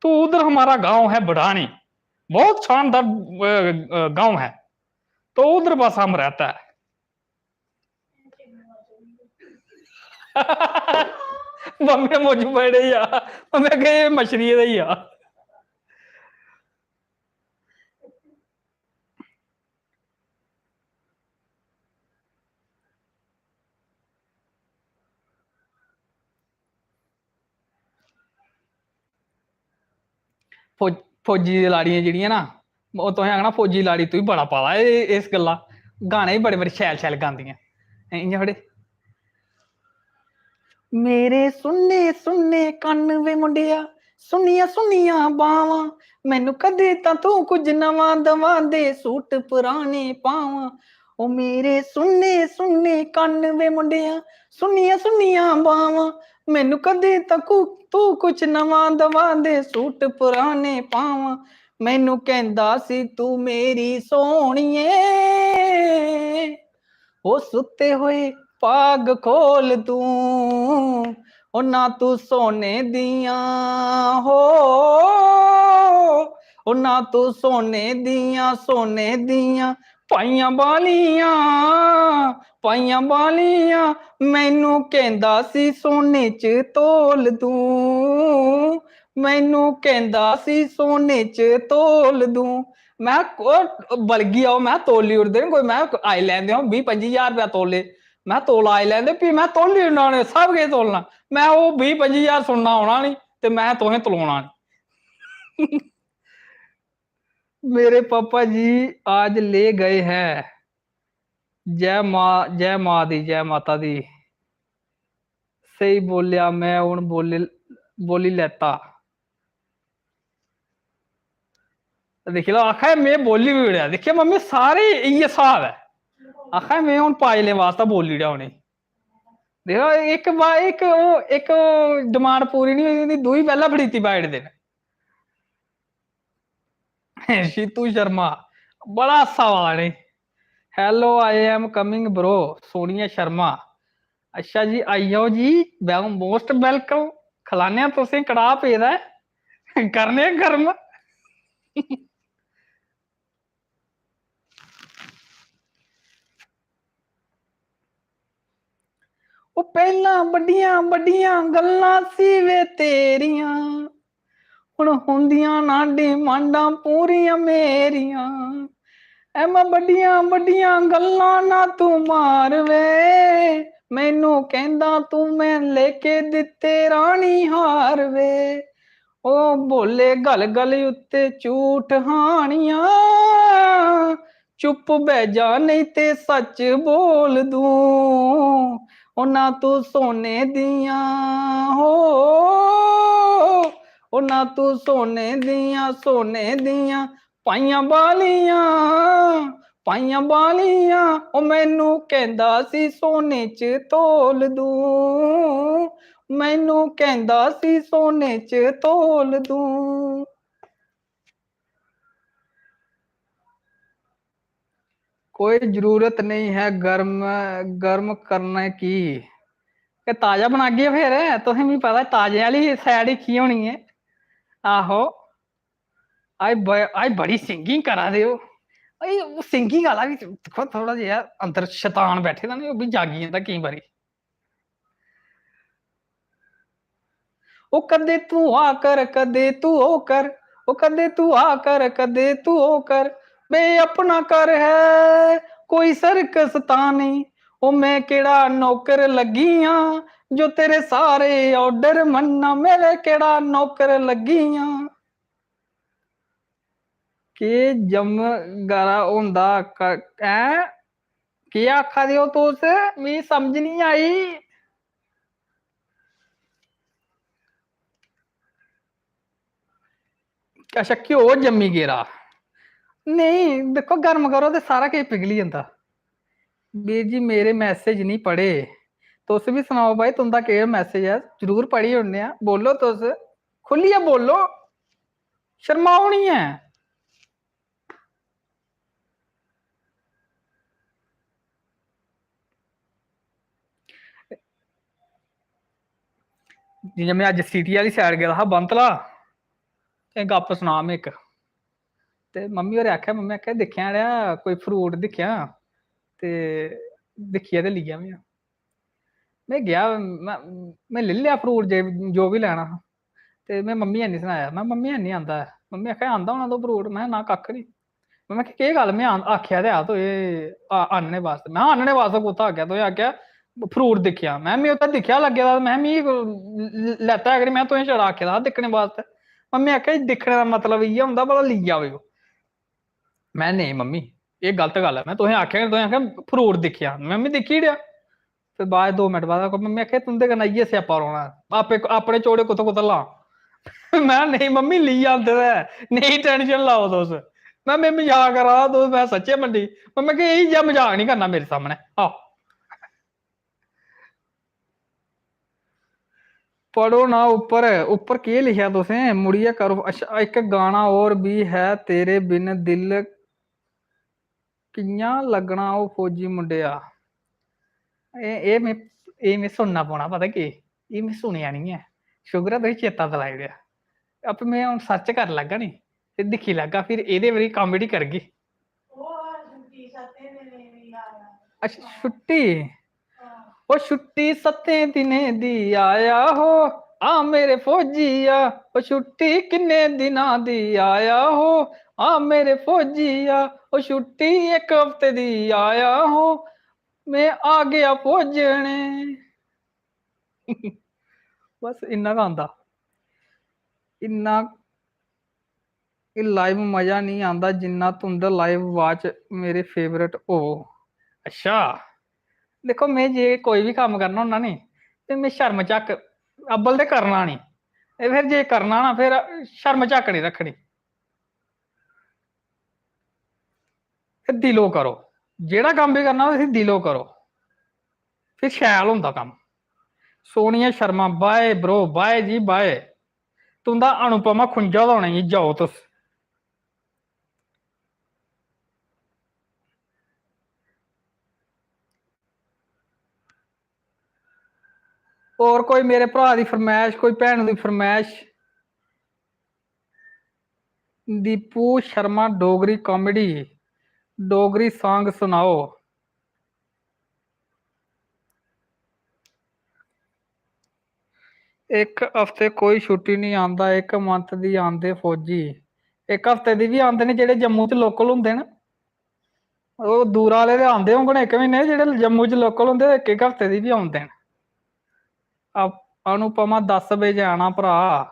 तो उधर हमारा गांव है बढ़ानी, बहुत शानदार, अ, अ, गांव है। तो उधर बस हम रहता है। मम्मी ने मुझ पड़े या, मैं कहे, "ये मछली है या।" फौज-, फौजी दी लाड़ियां जेह्ड़ियां ना, ओह् तुसें आखना, "फौजी लाड़ी, तूं बी बड़ा पाला ए-, इस गल्ला।" गाने बी बड़े, बड़े शैल, शैल गांदियां। इ'यां थोड़े, "मेरे सुन्ने, सुन्ने कन्न वे मुंडेआ, सुन्नियां, सुन्नियां बावां, मैनू कदे तां तूं कुछ नवां दवां दे, सूट पराने पावां। ओ मेरे सुन्ने, सुन्ने कन्न वे मुंडेआ, सुन्नियां, सुन्नियां बावां, मैनू कदे तां कु-, तूं कुछ नवां दवां दे, सूट पराने पावां।" मैनू कहंदा सी तू मेरी सोहणिए, ओ सुत्ते होए भाग खोल तूं, ओ ना तू सोने दियां हो, ओ ना तू सोने दियां, सोने दियां पाइयां बालियां, पाइयां बालियां। मैनू कहंदा सी सोने च तोल दूं, मैनू कहंदा सी सोने च तोल दूं। मैं, ओह् बलगी आओ, मैं तोली उड़दे न कोई, मैं आई लैंदे हो बीह् पंजी ज्हार रपेआ तोले, मैं तोला आई लैंदे, फ्ही मैं तोली उड़ना उ'नें, सब किश तोलना। मैं ओह् बीह् पंजी ज्हार सुनना औना नी ते मैं तुसें तलोना नी। मेरे पापा जी आज ले गए हैं। जय माँ, जय माँ दी, जय माता दी। स्हेई बोलेआ, मैं हुन बोली, बोली लैता। दिक्खी लैओ, आखा दे में बोली बी ओड़ेआ। दिक्खेआ मम्मी, सारे इ'यै स्हाब ऐ। आखा दे में हुन पायलें वास्तै बोली ओड़ेआ उ'नेंगी। दिक्खो, इक बा-, इक ओह्, इक ओह् demand पूरी निं होई दी, दूई पैह्लें फड़ीती पाई ओड़दे न। शीतू शर्मा, बड़ा हास्सा आवा दा इ'नेंगी। Hello, I am coming bro, Sonia Sharma. अच्छा जी, आई जाओ जी, most welcome। खलाने आं तुसें कड़ाह् पेदा ऐ, करने आं गर्म। ओ पैह्लां बड्डियां बड्डियां गल्लां सी वे तेरियां, हुन होंदियां ना डिमांडां पूरियां मेरियां। ऐ मैं बड्डियां बड्डियां गल्लां ना तू मार वे, मैनू कहंदा तू मैं लेके दित्ते रानी हार वे। ओ भोले गल गल उत्ते झूठ हानियां, चुप बह जा नेईं ते सच बोल दूं। ओ ना तू सोने दियां हो, ओ ना तू सोने दियां, सोने दियां पाइयां बालियां, पाइयां बालियां। ओ मैनू कहंदा सी सोने च तोल दूं, मैनू कहंदा सी सोने च तोल दूं। कोई जरूरत नहीं है गर्म, गर्म करने की। एह् ताजा बनागे फिर, तुसें, मिगी पता ताजे आह्ली side ही होनी ऐ। आहो, अज्ज ब-, अज्ज बड़ी singing करा दे ओ। अज्ज singing आह्ला बी दिक्खो, थोह्ड़ा जेहा अंदर शैतान बैठे दा नी, ओह् बी जागी जंदा केईं बारी। ओ कदे तू आ कर, कदे तू ओ कर, ओ कदे तू आ कर, कदे तू ओ कर, बे अपना कर है कोई सर्कस तां नहीं। ओ मैं केड़ा नौकर लगी आं जो तेरे सारे order मन्ना, मेरे केड़ा नौकर लगी आं। केह् जम गारा होंदा क-, ऐं? केह् आखा दे ओ तुस? मिगी समझ निं आई। अच्छा, घ्यो जम्मी गेदा। नेईं, दिक्खो, गर्म करो ते सारा किश पिघली जंदा। बीर जी, मेरे message निं पढ़े। तुस बी सनाओ भाई, तुं'दा केह् message ऐ? जरूर पढ़ी ओड़ने आं। बोलो तुस, खु'ल्लियै बोलो, शर्माओ निं ऐ। जि'यां में अज्ज city आह्ली side गेदा हा, बंतला, ते गप्प सनां में इक। ते मम्मी होरें आखेआ, मम्मी आखेआ, "दिक्खेआं अड़ेआ, कोई fruit दिक्खेआं, ते दिक्खियै ते लेई आवेआं।" में गेआ, में, में लेई लेआ fruit जे, जो बी लैना हा। ते में मम्मी गी हैनी सनाया, में, "मम्मी, हैनी आंदा ऐ।" मम्मी आखेआ, "आंदा होना तूं fruit?" में, "ना, कक्ख निं।" में आखेआ, "केह् गल्ल? में आन-, आखेआ ते ऐ तुगी आ-, आह्नने बास्तै।" में, "आह्नने बास्तै कुत्थै आखेआ? तुसें आखेआ fruit दिक्खेआ।" में, "में उत्थै दिक्खेआ लग्गे दा, में, मी ल-, लैता ऐ कि निं? में तुसें छड़ा आखे दा हा दिक्खने बास्तै।" मम्मी आखेआ, "दिक्खने दा मतलब इ'यै होंदा, भला लेई आवेओ।" में, "नेईं मम्मी, एह् गलत गल्ल ऐ। में तुसें आखेआ, तुसें आखेआ fruit दिक्खेआ।" में, "मम्मी, दिक्खी ओड़ेआ।" फिर बाद च दो मिंट बाद आखो, "मम्मी आखेआ, तुं'दे कन्नै इ'यै स्यापा रौह्ना ऐ, आपे, अपने चोड़े कुत्थै कुत्थै लां।" में, "नेईं मम्मी, लेई आंदे दा ऐ, नेईं tension लैओ तुस।" में, "में मजाक करा दा, तुस, में सच्चें मंडी।" मम्मी आखेआ, "एह् जेहा मजाक निं करना मेरे सामनै, आहो।" पढ़ो ना उप्पर, उप्पर केह् लिखेआ तुसें? मुड़ियै करो। अच्छा, इक गाना और भी है, तेरे बिन दिल कि'यां लग्गना ओ फौजी मुंडेआ। एह्, एह् में, एह् में सुनना पौना, पता केह्? एह् में सुनेआ निं ऐ। शुकर ऐ तुसें चेता दलाई ओड़ेआ। आपें में हून search करी लैगा नी। ते दिक्खी लैगा, फिर एह्दे पर कॉमेडी करगे। अच्छा, छुट्टी, ओ छुट्टी सत्तें दिनें दी आया हो, आ मेरे फौजिया, ओ छुट्टी किन्ने दिनां दी आया हो, आ मेरे फौजिया, ओ छुट्टी इक हफ्ते दी आया हो, मैं आ गया फौजने। बस इन्ना गै आंदा, इन्ना। एह् live मजा निं आंदा जिन्ना तुं'दा live watch मेरे favourite हो। अच्छा, दिक्खो, में जे कोई बी कम्म करना होन्ना नी, ते में शर्म झक्क, अब्बल ते करना निं, ते फिर जे करना ना, फिर शर्म झक्क निं रक्खनी। ते दिलो करो, जेह्ड़ा कम्म बी करना, उसी दिलो करो, फिर शैल होंदा कम्म। Sonia Sharma, bye bro, bye जी, bye। तुं'दा अनुपमा खुंझा दा होना जी, जाओ तुस। और कोई मेरे भ्राऽ दी फरमैश, कोई भैनू दी फरमैश? दीपू शर्मा, डोगरी comedy, डोगरी song सनाओ। इक हफ्ते कोई छुट्टी निं आंदा, इक month दी आंदे फौजी। इक हफ्ते दी बी आंदे न, जेह्ड़े जम्मू च local होंदे न। ओह् दूरा आह्ले ते आंदे होङन इक म्हीने, जेह्ड़े जम्मू च local होंदे, ओह् इक इक हफ्ते दी बी औंदे न। अप-, अनुपमा, दस बजे आना भ्राऽ।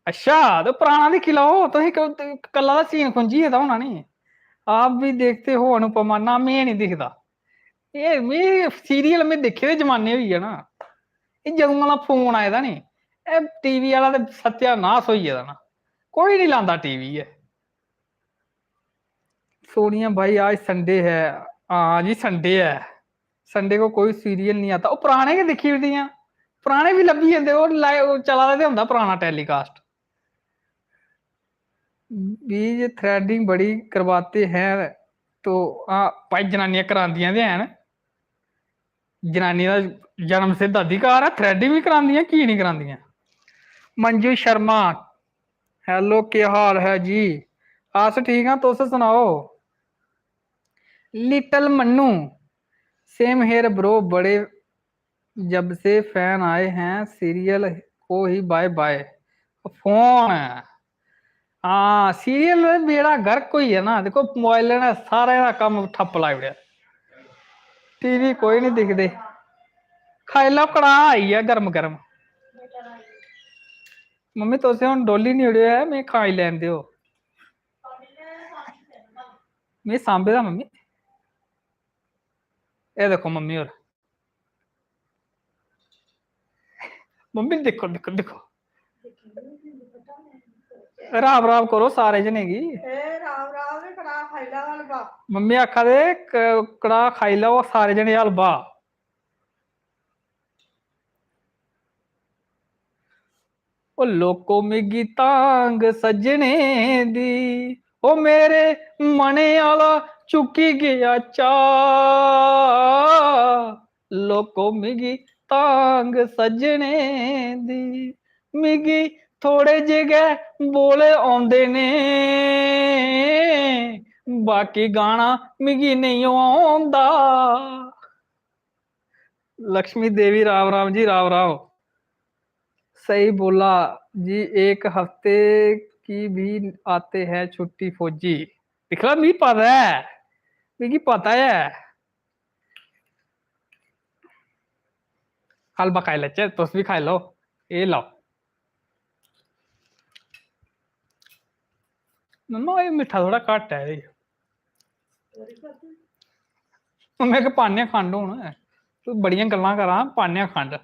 अच्छा, ते पराना दिक्खी लैओ तुस, क-, कल्ला दा scene खुंझी गेदा होना नी। आप भी देखते हो अनुपमा? ना, में निं दिखदा। एह् में serial में दिक्खे दे जमाने होई गे ना। एह् जदूं आह्ला phone आए दा नी, एह् TV आह्ला ते सत्यानाश होई गेदा ना। कोई निं लांदा TV ऐ। सोनिया भाई, आज Sunday है। हाँ जी, Sunday है। Sunday को कोई serial नहीं आता। ओह् पराने गै दिक्खी ओड़दियां, पराने बी लब्भी जंदे। ओह् लाइ-, ओह् चला दा ते होंदा पराना telecast। बीज threading बड़ी करवाते हैं तो, हाँ भाई, जनानियां करांदियां ते हैन। जनानी दा जन्म सिद्ध अधिकार ऐ, threading बी करांदियां, की निं करांदियां? मंजू शर्मा, hello, केह् हाल है जी? अस ठीक आं, तुस सनाओ। Little Mannu, same here bro, बड़े जब से fan आए हैं, serial को ही bye bye। Phone, हां, serial दा बेड़ा गर्क होई गेआ ना। दिक्खो, mobile ने सारें दा कम्म ठप्प लाई ओड़ेआ। TV कोई निं दिखदे। खाई लैओ, कड़ाह् आई गेआ गर्म गर्म। मम्मी, तुसें हून डोल्ली निं ओड़ेआ ऐ, में खाई लैन देओ। में सांबे दा मम्मी। एह् दिक्खो मम्मी होर। मम्मी दिक्खो, दिक्खो, दिक्खो। राम राम करो सारे जने गी। ए, राम राम, ते कड़ाह् खाई लैओ हलवा। मम्मी आखा दे, "क-, कड़ाह् खाई लैओ सारे जने हलवा।" ओ लोको, मिगी तांग सज्जने दी, ओ मेरे मने आह्ला चुक्की गेआ चाऽ। लोको, मिगी तांग सज्जने दी, मिगी थोड़े जे गै बोल औंदे ने, बाकी गाना मिगी नेईं औंदा। लक्ष्मी देवी, राम राम जी, राम राम। सही बोला जी, एक हफ्ते की भी आते हैं छुट्टी फौजी। दिक्ख लो, मिगी पता ऐ, मिगी पता ऐ। हलवा खाई लैचे, तुस भी खाई लो। एह् लो। मम्मा, एह् मिट्ठा थोह्ड़ा घट्ट ऐ एह्दे च। मम्मी, इक पान्ने आं खंड हून, तूं बड़ियां गल्लां करा, पान्ने आं खंड।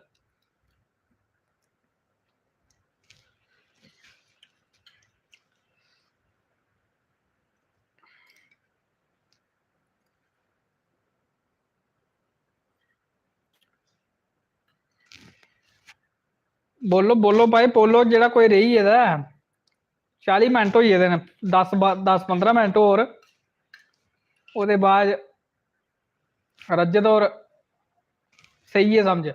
बोलो, बोलो भाई, बोलो, जेह्ड़ा कोई रेही गेदा ऐ। चाली मिंट होई गेदे न, दस बा-, दस पंदरां मिंट होर, ओह्दे बाद रजत होर सेई गे समझ।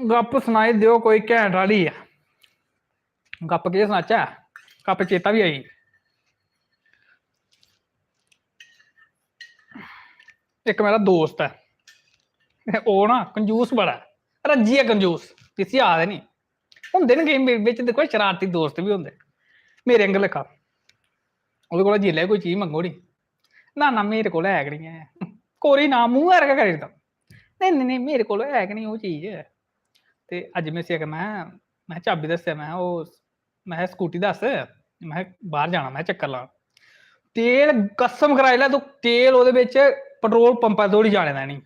गप्प सनाई देओ कोई घैंट आह्ली ऐ। गप्प केह् सनाचै, गप्प चेता बी आई। इक मेरा दोस्त ऐ, ओह् ना कंजूस बड़ा ऐ, रज्जियै कंजूस, जिसी आखदे नी। होंदे न केईं बि-, बिच दिक्खो शरारती दोस्त बी होंदे। मेरे आंह्गर लेखा, ओह्दे कोला जिसलै कोई चीज मंगो नी, "ना, ना, मेरे कोल है गै निं ऐ।" कोरी ना, मूंह् पर गै करी ओड़दा। "नेईं, नेईं, नेईं, मेरे कोल है गै निं ओह् चीज।" ते अज्ज में उसी आखेआ, में, में चाबी दस्सेआ, में ओह्, में स्कूटी दस्स, में बाह्र जाना, में चक्कर लाना। तेल, कसम कराई लै तूं, तेल ओह्दे बिच पेट्रोल पंपा धोड़ी जाने दा निं।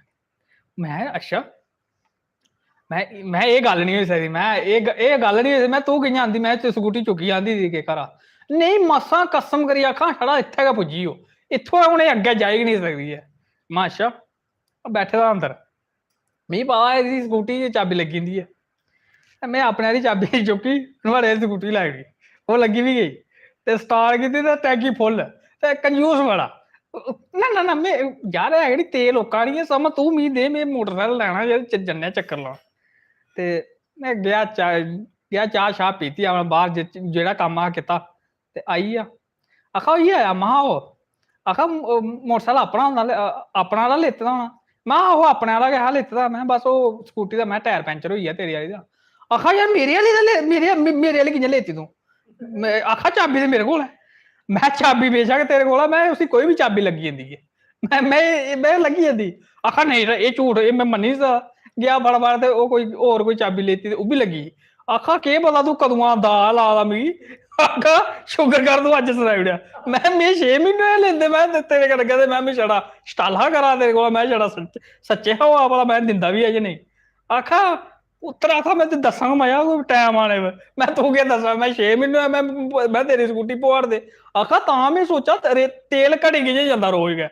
में, अच्छा, में, में एह् गल्ल निं होई सकदी, में एह् ग-, एह् गल्ल निं होई सकदी, में तूं कि'यां आंदी, में ते स्कूटी चुक्कियै आंदी दी के घरा। नेईं, मसां कसम करियै आखां, छड़ा इत्थै गै पुज्जी ओह्, इत्थुआं हून एह् अग्गें जाई गै निं सकदी ऐ। में, अच्छा, ओह् बैठे दा अंदर, मिगी पता ऐ, एह्दी स्कूटी दी चाबी लग्गी जंदी ऐ। ते में अपने आह्ली चाबी चुक्की, नुहाड़े आह्ली स्कूटी लाई ओड़ी, ओह् लग्गी बी गेई। ते start कीती ते टैंकी full। ते कंजूस बड़ा। "ना, ना, ना, में, यार, है गै निं, तेल ओह्का निं ऐ, समां तूं मिगी दे, में मोटरसैकल लैना, जेह्दे च जन्ने आं चक्कर लान।" ते में गेआ चाह्, गेआ चाह् शाह् पीती, अपना बाह्र जे-, जेह्ड़ा कम्म हा कीता, ते आई गेआ। आखा, "होई आया?" महां, "ओह्।" आखा, "मो-, मोटरसैकल अपना होंदा ले-, अ, अपना आह्ला लेते दा होना।" महां, "आहो, अपने आह्ला गै हा लेते दा।" महां, "बस ओह् स्कूटी दा," महां, "टायर पैंचर होई गेआ तेरे आह्ली दा।" आखा, "यार, मेरे आह्ली दा ले-, मेरे, मे-, मेरे आह्ली कि'यां लेती तूं?" में आखा, "चाबी ते मेरे कोल ऐ।" में, "चाबी बेशक तेरे कोल ऐ, में उसी कोई बी चाबी लग्गी जंदी ऐ।" में, में, में लग्गी जंदी। आखा, "नेईं, एह् झूठ, एह् में मन्नी निं सकदा।" गेआ बड़ा बार ते ओह् कोई होर कोई चाबी लेती ते ओह् बी लग्गी। आखा, "केह् पता तूं कदुआं दा ला दा मिगी?" आखा, "शुकर कर तूं अज्ज सनाई ओड़ेआ।" में, "में छे म्हीने होए लेंदे, में ते तेरे कन्नै कदें, में, में छड़ा छटाला करा तेरे कोला, में छड़ा सच्च-, सच्चे हा होआ भला में दिंदा बी ऐ जां नेईं।" आखा, "पुत्तर," आखा, "में ते दस्सां मजा कोई टैम आने पर, में तूं केह् दस्सां, में छे म्हीने होए, में, में तेरी स्कूटी पुआड़ दे।" आखा, "तां में सोचा तेरे तेल घटी कि'यां जंदा रोज गै।"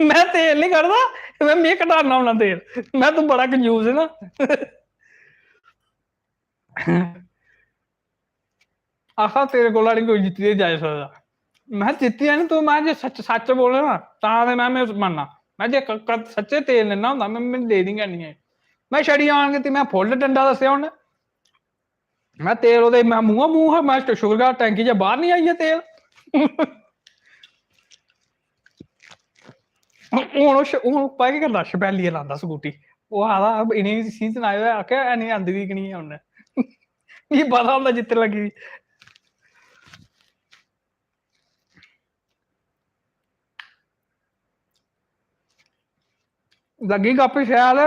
में तेल निं कढदा, में, में घटाना होना तेल। में, "तूं बड़ा कंजूस है ना।" आखा, "तेरे कोला निं कोई जित्तियै जाई सकदा।" में, "जित्तियै निं तूं, में जे सच्च, सच्च बोले ना, तां ते में, में मन्नना। में जे क-, क-, सच्चे तेल लेना होंदा, में, में लेनी गै निं ऐ।" में छड़ी आन कीती, में full डंडा दस्सेआ उ'न्नै। में तेल ओह्दे, में मूंहों मूंह हा, में शुकर कर टैंकी चा बाह्र निं आई गेआ तेल। हून ओह् श-, हून पता केह् करदा, छपैलियै लांदा स्कूटी। ओह् आखदा, "इ'नेंगी सी सनाए दा, आखेआ है निं, आंदी दी गै निं ऐ उ'न्नै।" मिगी पता होंदा जित्थै लग्गी दी। लग्गी गप्प शैल।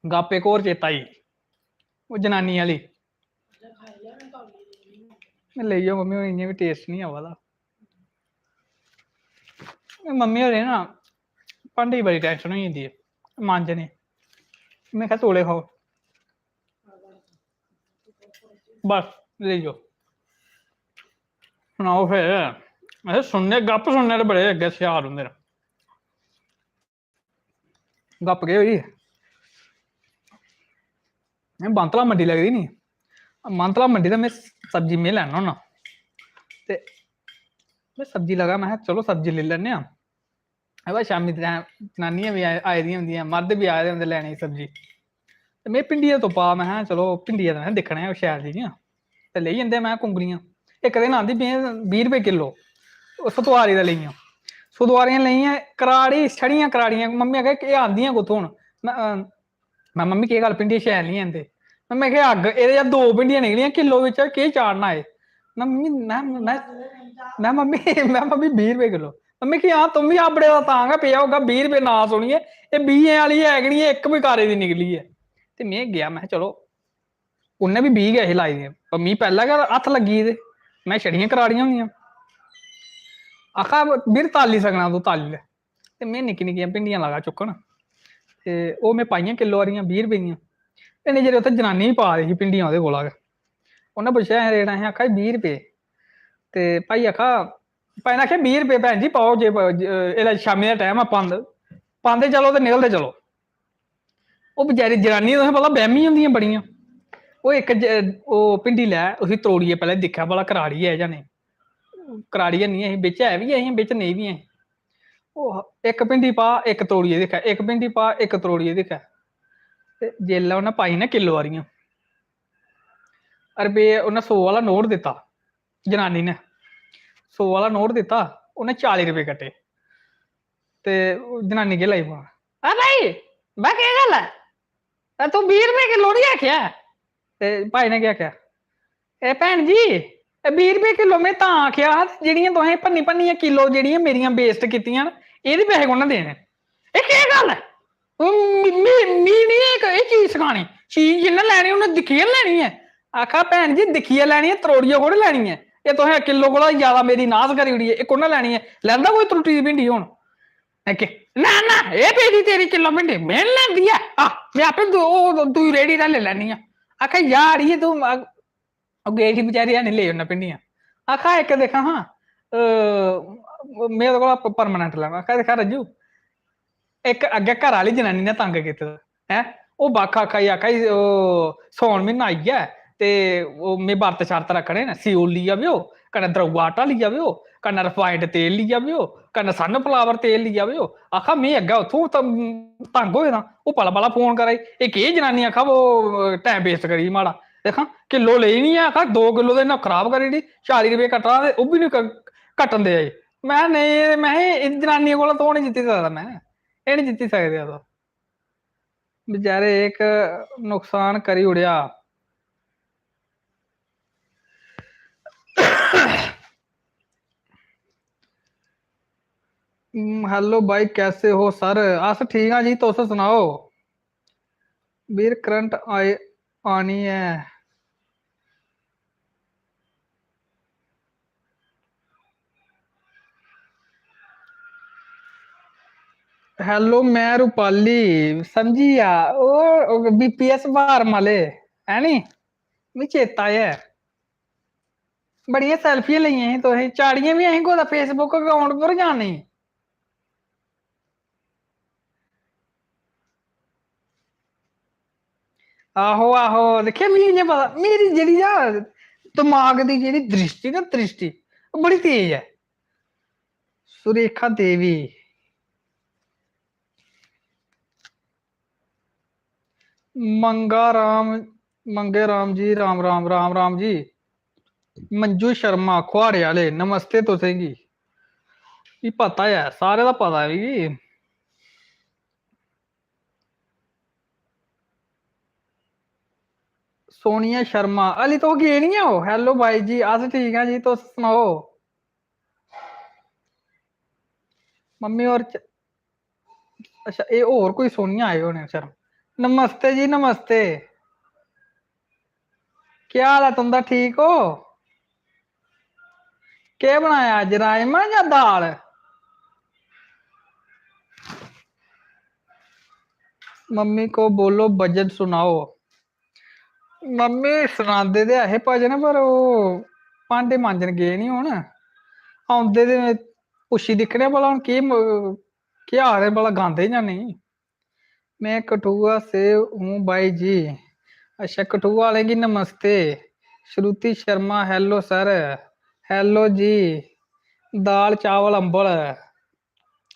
गप्प इक होर चेता आई, ओह् जनानी आह्ली। "लेई जाओ मम्मी, हून इ'यां बी taste निं आवा दा।" मम्मी होरें ना भांडे दी बड़ी tension होई जंदी ऐ मांजने। में आखेआ, "तौले खाओ, बस लेई जाओ।" सनाओ फिर। असें सुनने, गप्प सुनने आह्ले बड़े अग्गें सियार होंदे न। गप्प केह् होई, एह् मानतला मंडी लगदी नी, मानतला मंडी दा में सब्जी में लैन्ना होन्ना। ते में सब्जी लगा, में आखेआ, "चलो, सब्जी लेई लैन्ने आं।" अबा, शामीं टैम जनानियां बी आए-, आई दियां होंदियां, मर्द बी आए दे होंदे लैने गी सब्जी। ते में भिंडियां तुप्पा, में आखेआ, "चलो, भिंडियां ते में दिक्खने आं, शैल जेहियां।" ते लेई जंदे में कुंगलियां। इक दिन आंदी बीह्, बीह् रपेऽ किल्लो, ओह् सतोआरी दा लेइयां। सतोआरियां लेइयां, कराड़ी, छड़ियां कराड़ियां। मम्मी आखै, "एह् आंदियां कुत्थूं न?" में, अ, में, "मम्मी, केह् गल्ल, भिंडियां शैल निं हैन ते?" मम्मी आखै, "अग्ग, एह्दे चा दो भिंडियां निकलियां किल्लो बिच्चा, केह् चाढ़ना एह्?" मम्मी, में, में, में, "मम्मी, में, मम्मी, बीह् रपेऽ किल्लो।" मम्मी आखै, "हां, तुम बी हाबड़े दा तां गै पेआ होगा, बीह् रपेऽ नांऽ सुनियै, एह् बीहें आह्ली है गै निं ऐ, इक बी कारे दी निकली ऐ।" ते में गेआ, में, "चलो, उ'न्नै बी बीह् गै ही लाई दी, पर मी पैह्लें गै हत्थ लग्गी गेदे, में छड़ियां कराड़ियां होंदियां।" आखा, "बीर, ताली सकना तूं, ताली लै।" ते में निक्की निक्कियां भिंडियां लगा चुक्कन, ते ओह् में पाइयां किल्लो हारियां, बीह् रपेऽ दियां। इन्ने चिर उत्थै जनानी बी पा दी ही भिंडियां ओह्दे कोला गै। उ'न्नै पुच्छेआ, "एह् रेट?" असें आखा, "बीह् रपेऽ।" ते भाई आखा, भाई ने आखेआ, "बीह् रपेऽ भैन जी पाओ, जे प-, ज-, एल्लै शामीं दा टैम ऐ, पांदे, पांदे चलो ते निकलदे चलो।" ओह् बेचारी जनानियां, तुसें पता, बैह्मी होंदियां बड़ियां। ओह् इक ज-, ओह् भिंडी लै, उसी त्रोड़ियै पैह्लें दिक्खै भला कराड़ी ऐ जां नेईं। कराड़ी हैनी ऐ ही, बिच्च है बी ऐ ही, बिच्च नेईं बी ऐ ही। ओह् इक भिंडी पा, इक त्रोड़ियै दिक्खै, इक भिंडी पा, इक त्रोड़ियै दिक्खै। ते जेल्लै उन्नै पाई ना किलो हारियां, रपेऽ उन्नै सौ आह्ला नोट दित्ता जनानी ने, सौ आह्ला नोट दित्ता, उन्नै चाली रपेऽ कट्टे। ते ओह् जनानी केह् लाई पौना, "आ भाई, बा केह् गल्ल ऐ? आ तूं बीह् रपेऽ किलो निं आखेआ?" ते भाई ने केह् आखेआ, "ए भैन जी, एह् बीह् रपेऽ किलो में तां आखेआ हा, जेह्ड़ियां तुसें भन्नी भन्नियां किलो जेह्ड़ियां मेरियां वेस्ट कीतियां न, एह्दे पैसे कु'न्नै देने? एह् केह् गल्ल ऐ? ओह् मी, मी, मी निं एह्, एह् चीज सखानी, चीज जिन्नै लैनी उन्नै दिक्खियै लैनी ऐ।" आखा, "भैन जी, दिक्खियै लैनी ऐ, त्रोड़ियै थोड़ी लैनी ऐ। एह् तुसें किलो कोला जैदा मेरी नास करी ओड़ी ऐ, एह् कु'न्नै लैनी ऐ? लैंदा कोई त्रुट्टी दी भिंडी हून?" अग्गें, "ना, ना, एह् पेदी तेरी किलो भिंडी, में निं लैंदी ऐ। आ, में आपे दू-, ओह् दूई रेह्ड़ी दा लेई लैन्नी आं।" आखा, "यार, एह् तूं अग-," ओह् गेई उठी बेचारी, हैनी लेई उन्नै भिंडियां। आखा, "इक दिक्खां हां, अ, में ओह्दे कोला प-, permanent लैना।" आखा, "दिक्खा रज्जू, इक अग्गें घरा आह्ली जनानी ने तंग कीते दा, हैं? ओह् बक्ख आखा दी, आखा दी, ओह् सौन म्हीना आई गेआ ते ओह् में बर्त शर्त रक्खने न, स्यूल लेई आवेओ, कन्नै द्रौआ आटा लेई आवेओ, कन्नै refined तेल लेई आवेओ, कन्नै sunflower तेल लेई आवेओ।" आखा, "में अग्गें उत्थूं त-, तंग होए दा।" ओह् पला पला फोन करा दी, "एह् केह् जनानी?" आखा, "ओह् time waste करी दी माड़ा। दिक्खां, किलो लेई निं ऐ," आखा, "दो किलो ते इन्ना खराब करी ओड़ी, चाली रपेऽ कट्टा ते ओह् बी निं क-, कट्टन देआ दी।" में, "नेईं," में, "एह् जनानियें कोला तोह् निं जित्ती सकदा में, एह् निं जित्ती सकदे तुस।" बेचारे इक नुकसान करी ओड़ेआ। हम्म, hello भाई, कैसे हो सर? अस ठीक आं जी, तुस सनाओ। बीर, करंट आए, आनी ऐ। Hello, में रूपाली, समझी गेआ, ओह्, ओह् B P S farm आह्ले, है नी? मिगी चेता ऐ, बड़ियां सेल्फियां लेइयां हियां तुसें, चाढ़ियां बी असें कुतै Facebook account पर जां नेईं? आहो, आहो, दिक्खेआ, मिगी इ'यां पता, मेरी जेह्ड़ी ना दमाग दी जेह्ड़ी द्रिश्टी ना, द्रिश्टी, ओह् बड़ी तेज ऐ। सुरेखा देवी, मंगा राम, मंगे राम जी, राम राम, राम राम जी। मंजू शर्मा, खुआड़े आह्ले, नमस्ते तुसेंगी। मिगी पता ऐ, सारें दा पता ऐ मिगी। सोनिया शर्मा, अली तुस गे निं ओ? Hello बाई जी, अस ठीक आं जी, तुस सनाओ। मम्मी होर च-, अच्छा, एह् होर कोई सोनिया आए होने शर्मा। नमस्ते जी, नमस्ते। केह् हाल ऐ तुं'दा, ठीक ओ? केह् बनाया अज्ज, राजमा जां दाल? मम्मी को बोलो भजन सुनाओ। मम्मी सनांदे ते ऐ हे भजन, पर ओह् भांडे मांजन गे निं होन। औंदे ते पुच्छी दिक्खने भला हून केह् म-, केह् आखदे भला, गांदे जां नेईं? मैं कठुआ से हूँ भाई जी। अच्छा, कठुआ आह्लें गी नमस्ते। श्रुति शर्मा, hello sir। Hello जी। दाल, चावल, अम्बल।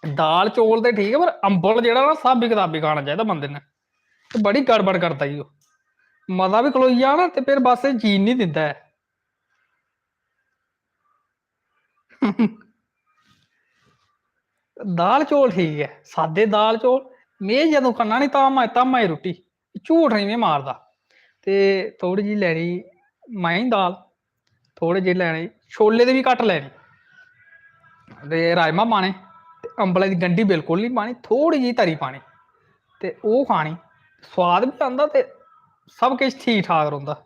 दाल, चौल ते ठीक ऐ, पर अम्बल जेह्ड़ा ना, स्हाबी कताबी खाना चाहिदा बंदे ने। ते बड़ी गड़बड़ करदा ई ओह्। मता बी खलोई जा ना, ते फिर बस एह् जीन निं दिंदा ऐ। दाल चौल ठीक ऐ, सादे दाल चौल। में जदूं खन्ना नी धामां, धामां दी रुट्टी, झूठ निं में मारदा। ते थोह्ड़ी जेही लैनी माएं दी दाल, थोह्ड़े जेह् लैने, छोले दे बी घट्ट लैने, ते राजमा पाने, ते अम्बलै दी गंढी बिल्कुल निं पानी, थोह्ड़ी जेही तरी पानी, ते ओह् खानी। सोआद बी आंदा ते सब किश ठीक ठाक रौंह्दा।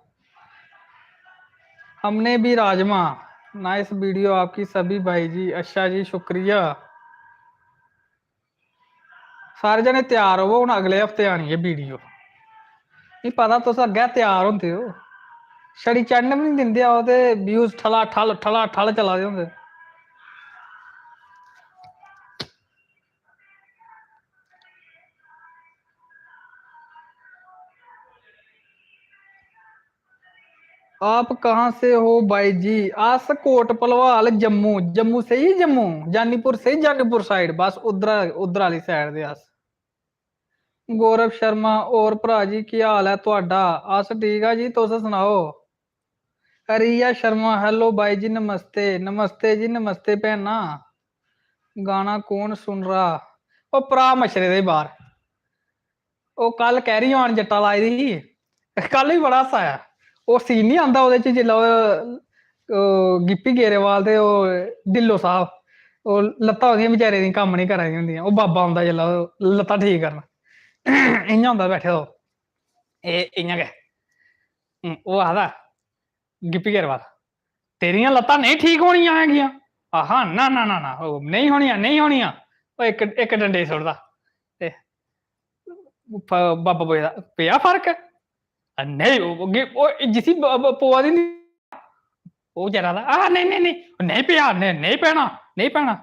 हमने भी राजमा। Nice video आपकी सभी भाई जी। अच्छा जी, शुक्रिया। सारे जने त्यार र'वो, हून अगले हफ्ते आनी ऐ video। मिगी पता तुस अग्गै त्यार होंदे ओ, छड़ी चढ़न बी निं दिंदे आओ ते views ठला ठल, ठला ठल चला दे होंदे। आप कहाँ से हो बाई जी? अस कोट भलवाल, जम्मू। जम्मू सेही, जम्मू, जानीपुर सेही, जानीपुर साइड, बस उद्धर, उद्धर आह्ली साइड दे अस। गौरव शर्मा, और भ्रा जी, केह् हाल ऐ थुआढ़ा? अस ठीक आ जी, तुस सनाओ। रिया शर्मा, hello बाई जी, नमस्ते। नमस्ते जी, नमस्ते भैना। गाना कौन सुन रहा? ओ भ्रा मच्छरे दे बाहर। ओ कल Carry On जट्टा लाई दी ही, कल बी बड़ा हासा आया। ओह् सीन निं आंदा ओह्दे च, जिसलै ओह्, ओह् गिप्पी गेरेवाल ते ओह् ढिल्लो साह्ब, ओह् लत्तां ओह्दियां बेचारे दियां कम्म निं करा दियां होंदियां, ओह् बाबा औंदा जिसलै ओह् लत्तां ठीक करन, इ'यां होंदा बैठे दा ओह्, एह् इ'यां गै। हूं, ओह् आखदा गिप्पी गेरेवाल, "तेरियां लत्तां नेईं ठीक होनियां हैगियां।" आहा, "ना, ना, ना, ना, ओह् नेईं होनियां, नेईं होनियां।" ओह् इक, इक डंडे गी सुट्टदा। ते फ-, बाबा पुछदा, "पेआ फर्क?" "आ, नेईं, ओह्, ओह्, ओह् जिसी ब-, ब-, पवा दी निं, ओह् बेचारा आखदा, 'आ, नेईं, नेईं, नेईं, नेईं पेआ, नेईं, नेईं पैना, नेईं पैना।'"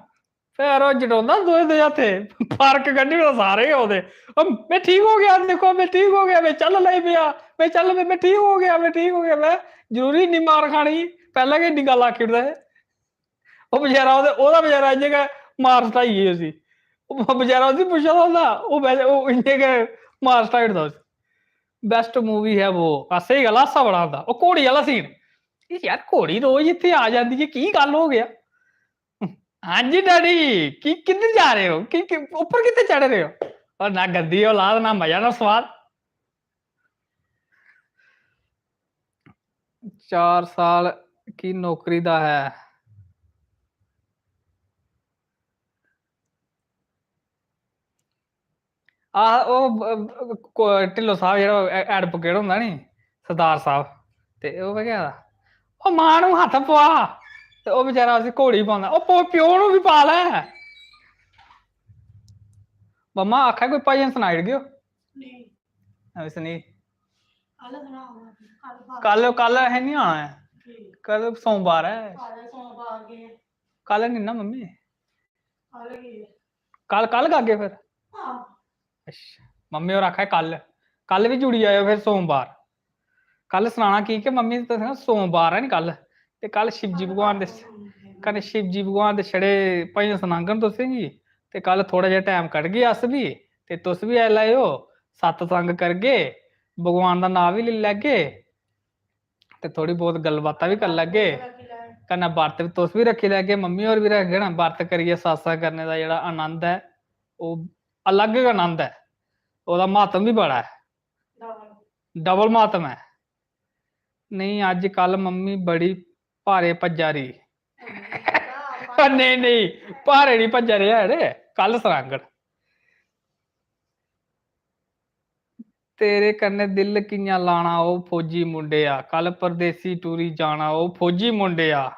फिर ओह् जटोंदा दोए दोए हत्थे, फर्क कड्ढी ओड़दा सारे गै ओह्दे। "ओ, मैं ठीक हो गया, देखो, मैं ठीक हो गया, मैं चल लगी पेआ, मैं चल, मैं, मैं ठीक हो गया, मैं ठीक हो गया।" मैं जरूरी इन्नी मार खानी, पैह्लें गै इन्नी गल्ल आखी ओड़दा ऐ। ओह् बेचारा, ओह्दे, ओह्दा बेचारा इ'यां गै मार सटाई गे उसी। ओह् बेचारा उसी पुच्छा दा होंदा, ओह् बे-, ओह् इ'यां गै मार सटाई ओड़दा उसी। Best movie है वो। हां, स्हेई गल्ल, हास्सा बड़ा आंदा। ओह् घोड़ी आह्ला scene। "ए यार, घोड़ी रोज इत्थै आ जांदी ऐ, की गल्ल हो गेआ?" "हाँ जी डैडी, कि, किद्धर जा रहे हो? कि, कि, ऊपर कित्थे चढ़ रहे हो?" "और ना गद्दी औलाद, ना मजा, ना स्वाद।" चार साल की नौकरी दा है। आह, ओह्, ब-, ब-, को-, ढिल्लो साह्ब जेह्ड़ा ए-, advocate होंदा नी, सरदार साह्ब, ते ओह् केह् आखदा, "ओह् मां नू हत्थ पुआ," ते ओह् बेचारा उसी घोड़ी पांदा, "ओह् पो-, प्यो नू बी पा लै।" मम्मा आखै कोई भजन सनाई ओड़गेओ। नेईं। अ, सुनील। कल सनाओ, कल बात कल, कल असें निं आना ऐ। ठीक। कल सोमवार ऐ। कल सोमवार गे। कल निं ना मम्मी। कल गे। कल, कल गागे फिर? हां। अच्छा, मम्मी होर आखा दे कल, कल बी जुड़ी जाएओ फिर सोमवार। कल सनाना की के मम्मी तुसें सोमवार ऐ नी कल, ते कल शिवजी भगवान दे, कन्नै शिवजी भगवान दे छड़े भजन सनाङन तुसेंगी, ते कल थोह्ड़ा जेहा टैम कड्ढगे अस बी, ते तुस बी आई लैएओ, सतसंग करगे, भगवान दा नांऽ बी लेई लैगे, ते थोह्ड़ी बहुत गल्ल बातां बी करी लैगे, कन्नै बर्त बी तुस बी रक्खी लैगे, मम्मी होर बी रखङन, बर्त करियै सतसंग करने दा जेह्ड़ा आनंद ऐ, ओह् अलग गै आनंद ऐ, ओह्दा म्हात्म बी बड़ा ऐ। डबल म्हात्म ऐ। नेईं, अज्जकल मम्मी बड़ी भारे भज्जा री। नेईं, नेईं, भारे निं भज्जा रे हैन, कल सनाङन। तेरे कन्नै दिल कि'यां लाना ओ फौजी मुंडेआ, कल परदेसी टुरी जाना ओ फौजी मुंडेआ,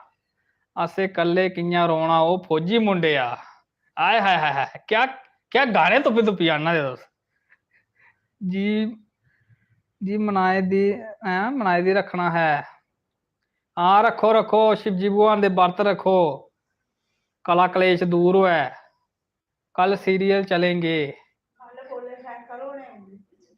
असें कल्ले कि'यां रौह्ना ओ फौजी मुंडेआ। आय हाय हाय हाय, क्या, क्या गाने तुप्पी तुप्पी आह्ना दे तुस। जी, जी मनाए दी, हैं, मनाए दी रक्खना है। हां, रक्खो, रक्खो, शिवजी भगवान दे बर्त रक्खो, कला कलेश दूर होऐ। कल सीरियल चलेंगे। कल बोले शंकर होने,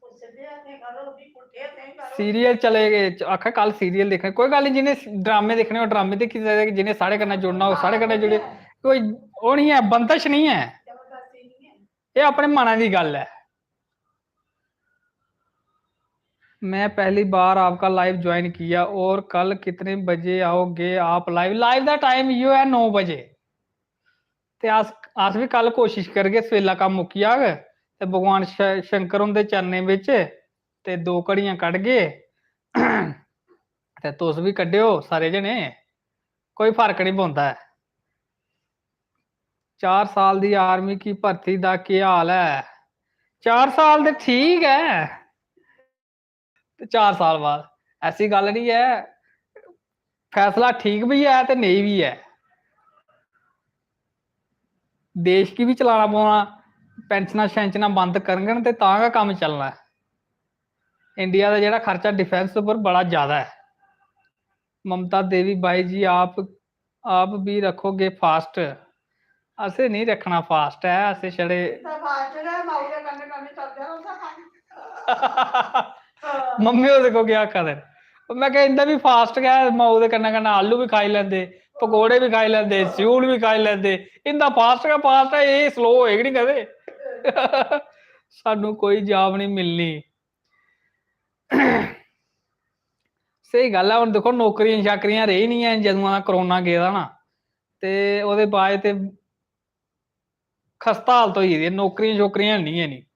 पुच्छदे असें करो, भी पुट्ठे असें करो। सीरियल चलेंगे, च-, आखा कल सीरियल दिक्खने। कोई गल्ल निं, जि'नें ड्रामे दिक्खने, ओह् ड्रामे दिक्खी सकदे, जि'नें साढ़े कन्नै जुड़ना, ओह् साढ़े कन्नै जुड़े। कोई ओह् निं ऐ, बंदश निं ऐ। जबरदस्ती निं ऐ। एह् अपने मनै दी गल्ल ऐ। मैं पहली बार आपका लाइव ज्वाइन किया और कल कितने बजे आओगे आप लाइव? लाइव दा टाइम इ'यो ऐ, नौ बजे। ते अस, अस बी कल कोशिश करगे, सवेला कम्म मुक्की जाग ते भगवान श-, शंकर हुंदे चरणें बिच ते दो घड़ियां कड्ढगे। ते तुस बी कड्ढेओ सारे जने, कोई फर्क निं पौंदा ऐ। चार साल दी आर्मी की भर्ती दा केह् हाल ऐ? चार साल ते ठीक ऐ, ते चार साल बाद ऐसी गल्ल निं ऐ, फैसला ठीक बी ऐ ते नेईं बी ऐ। देश गी बी चलाना पौना, पैंशनां शैंशनां बंद करङन ते तां गै कम्म चलना ऐ। इंडिया दा जेह्ड़ा खर्चा डिफेंस उप्पर बड़ा ज्यादा ऐ। ममता देवी, भाई जी, आप, आप भी रखोगे फास्ट? असें नहीं रखना फास्ट ऐ, असें छड़े इतना फास्ट गै माऊ दे कन्नै कन्नै चलदे रौंह्दा कम्म। मम्मी होर दिक्खो केह् आखा दे न। में क्या, इंदा भी फास्ट गै, माऊ दे कन्नै कन्नै आलू भी खाई लैंदे, पकौड़े भी खाई लैंदे, स्यूल भी खाई लैंदे। इंदा फास्ट गै फास्ट ऐ, एह् स्लो होए गै निं कदें। सानू कोई जॉब निं मिलनी। स्हेई गल्ल ऐ। हुन दिक्खो, नौकरियां शाकरियां रेही निं हैन। जदुआं दा कोरोना गेदा ना, ते ओह्दे बाद ते खस्ता हालत होई गेदी ऐ, नौकरियां शोकरियां निं हैन।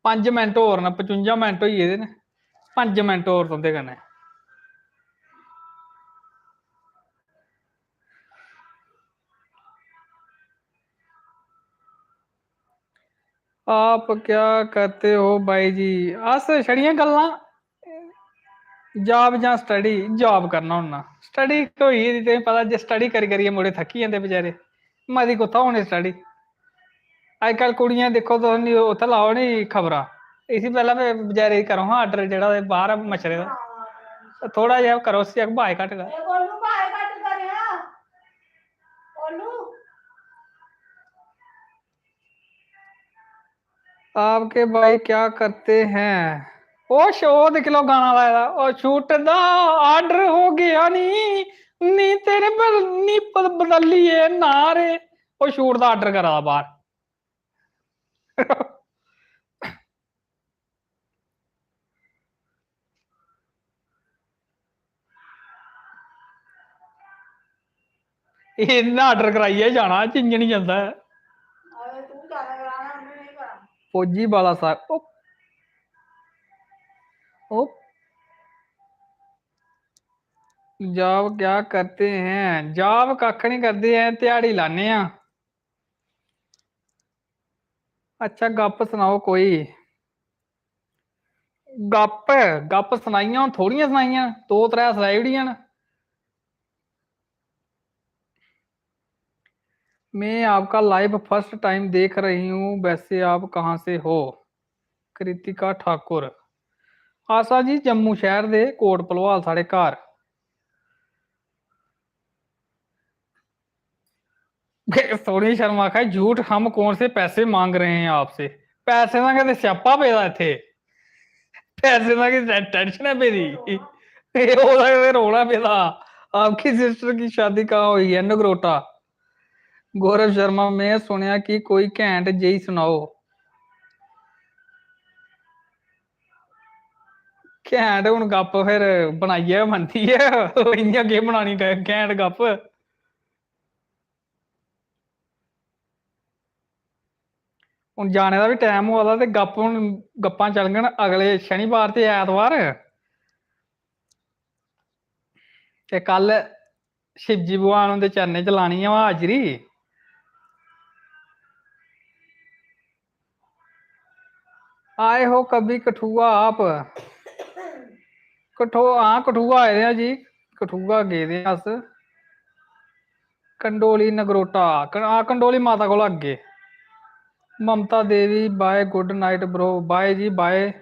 पंज मिंट होर न, पचुंजा मिंट होई गेदे न, पंज मिंट होर तुं'दे कन्नै। आप क्या करते हो भाई जी? अस छड़ियां गल्लां, जॉब जां स्टडी? जॉब करना होन्ना। स्टडी होई गेदी, तुसें पता, जे स्टडी करी करियै मुड़े थक्की जंदे बेचारे। मती कुत्थै होनी स्टडी। अजकल कुड़ियां दिक्खो तुस, नी, उत्थै लाओ नी खबरां, इसी पैह्लें बे-, बेचारे गी करो हां आर्डर, जेह्ड़ा ते बाह्र मच्छरे दा। ते थोह्ड़ा जेहा करो, उसी आख, "भाए घट्ट कर।" ए, गोलू, भाए घट्ट कर, हां। गोलू। आपके भाई क्या करते हैं? ओ शो, दिक्खी लैओ, गाना लाए दा, "ओ छूटदा आर्डर हो गेआ नी, नी तेरे बल-, नी बद-, बदलिए ना रे।" ओ छूटदा आर्डर करा दा बाह्र। इन्ना आर्डर कराइयै जाना, जिंज निं जंदा ऐ। अरे, तू ज्यादा कराना, उन्ने नहीं कराना। फौजी बाला साहब, ओ, ओ, जॉब क्या करते हैं? जॉब कक्ख नहीं करदे हैं, ध्याड़ी लाने आं। अच्छा, गप्प सनाओ कोई। गप्प, गप्प सनाइयां, हून थोड़ियां सनाइयां, दो त्रै सनाई ओड़ियां न। मैं आपका लाइव फर्स्ट टाइम देख रही हूँ, वैसे आप कहाँ से हो? कृतिका ठाकुर। अस आं जी जम्मू शैह्र दे, कोट भलवाल साढ़े घर। सोनी शर्मा आखा, "झूठ, हम कौन से पैसे मांग रहे हैं आपसे?" पैसे दा गै ते स्यापा पेदा इत्थै, पैसे दा गै टै-, टैंशन ऐ पेदी। एह् ओह्दा गै ते रौला पेदा। आपकी सिस्टर की शादी कहाँ हुई है? नगरोटा। गौरव शर्मा, मैं सुनेआ कि कोई घैंट जेही सनाओ। घैंट हुन गप्प फिर बनाइयै गै बनदी ऐ, इ'यां केह् बनानी घैंट गप्प। हुन जाने दा बी टैम होआ दा ते गप्प, हुन गप्पां चलङन अगले शनिवार ते ऐतवार। ते कल शिवजी भगवान हुंदे चरणें च लानी ऐ हाजरी। आए हो कभी कठुआ आप? कठो-, हां, कठुआ आए दे आं जी, कठुआ गेदे आं अस। कंडोली नगरोटा, कं-, हां, कंडोली माता कोला अग्गे। ममता देवी, bye, good night bro, bye जी, bye।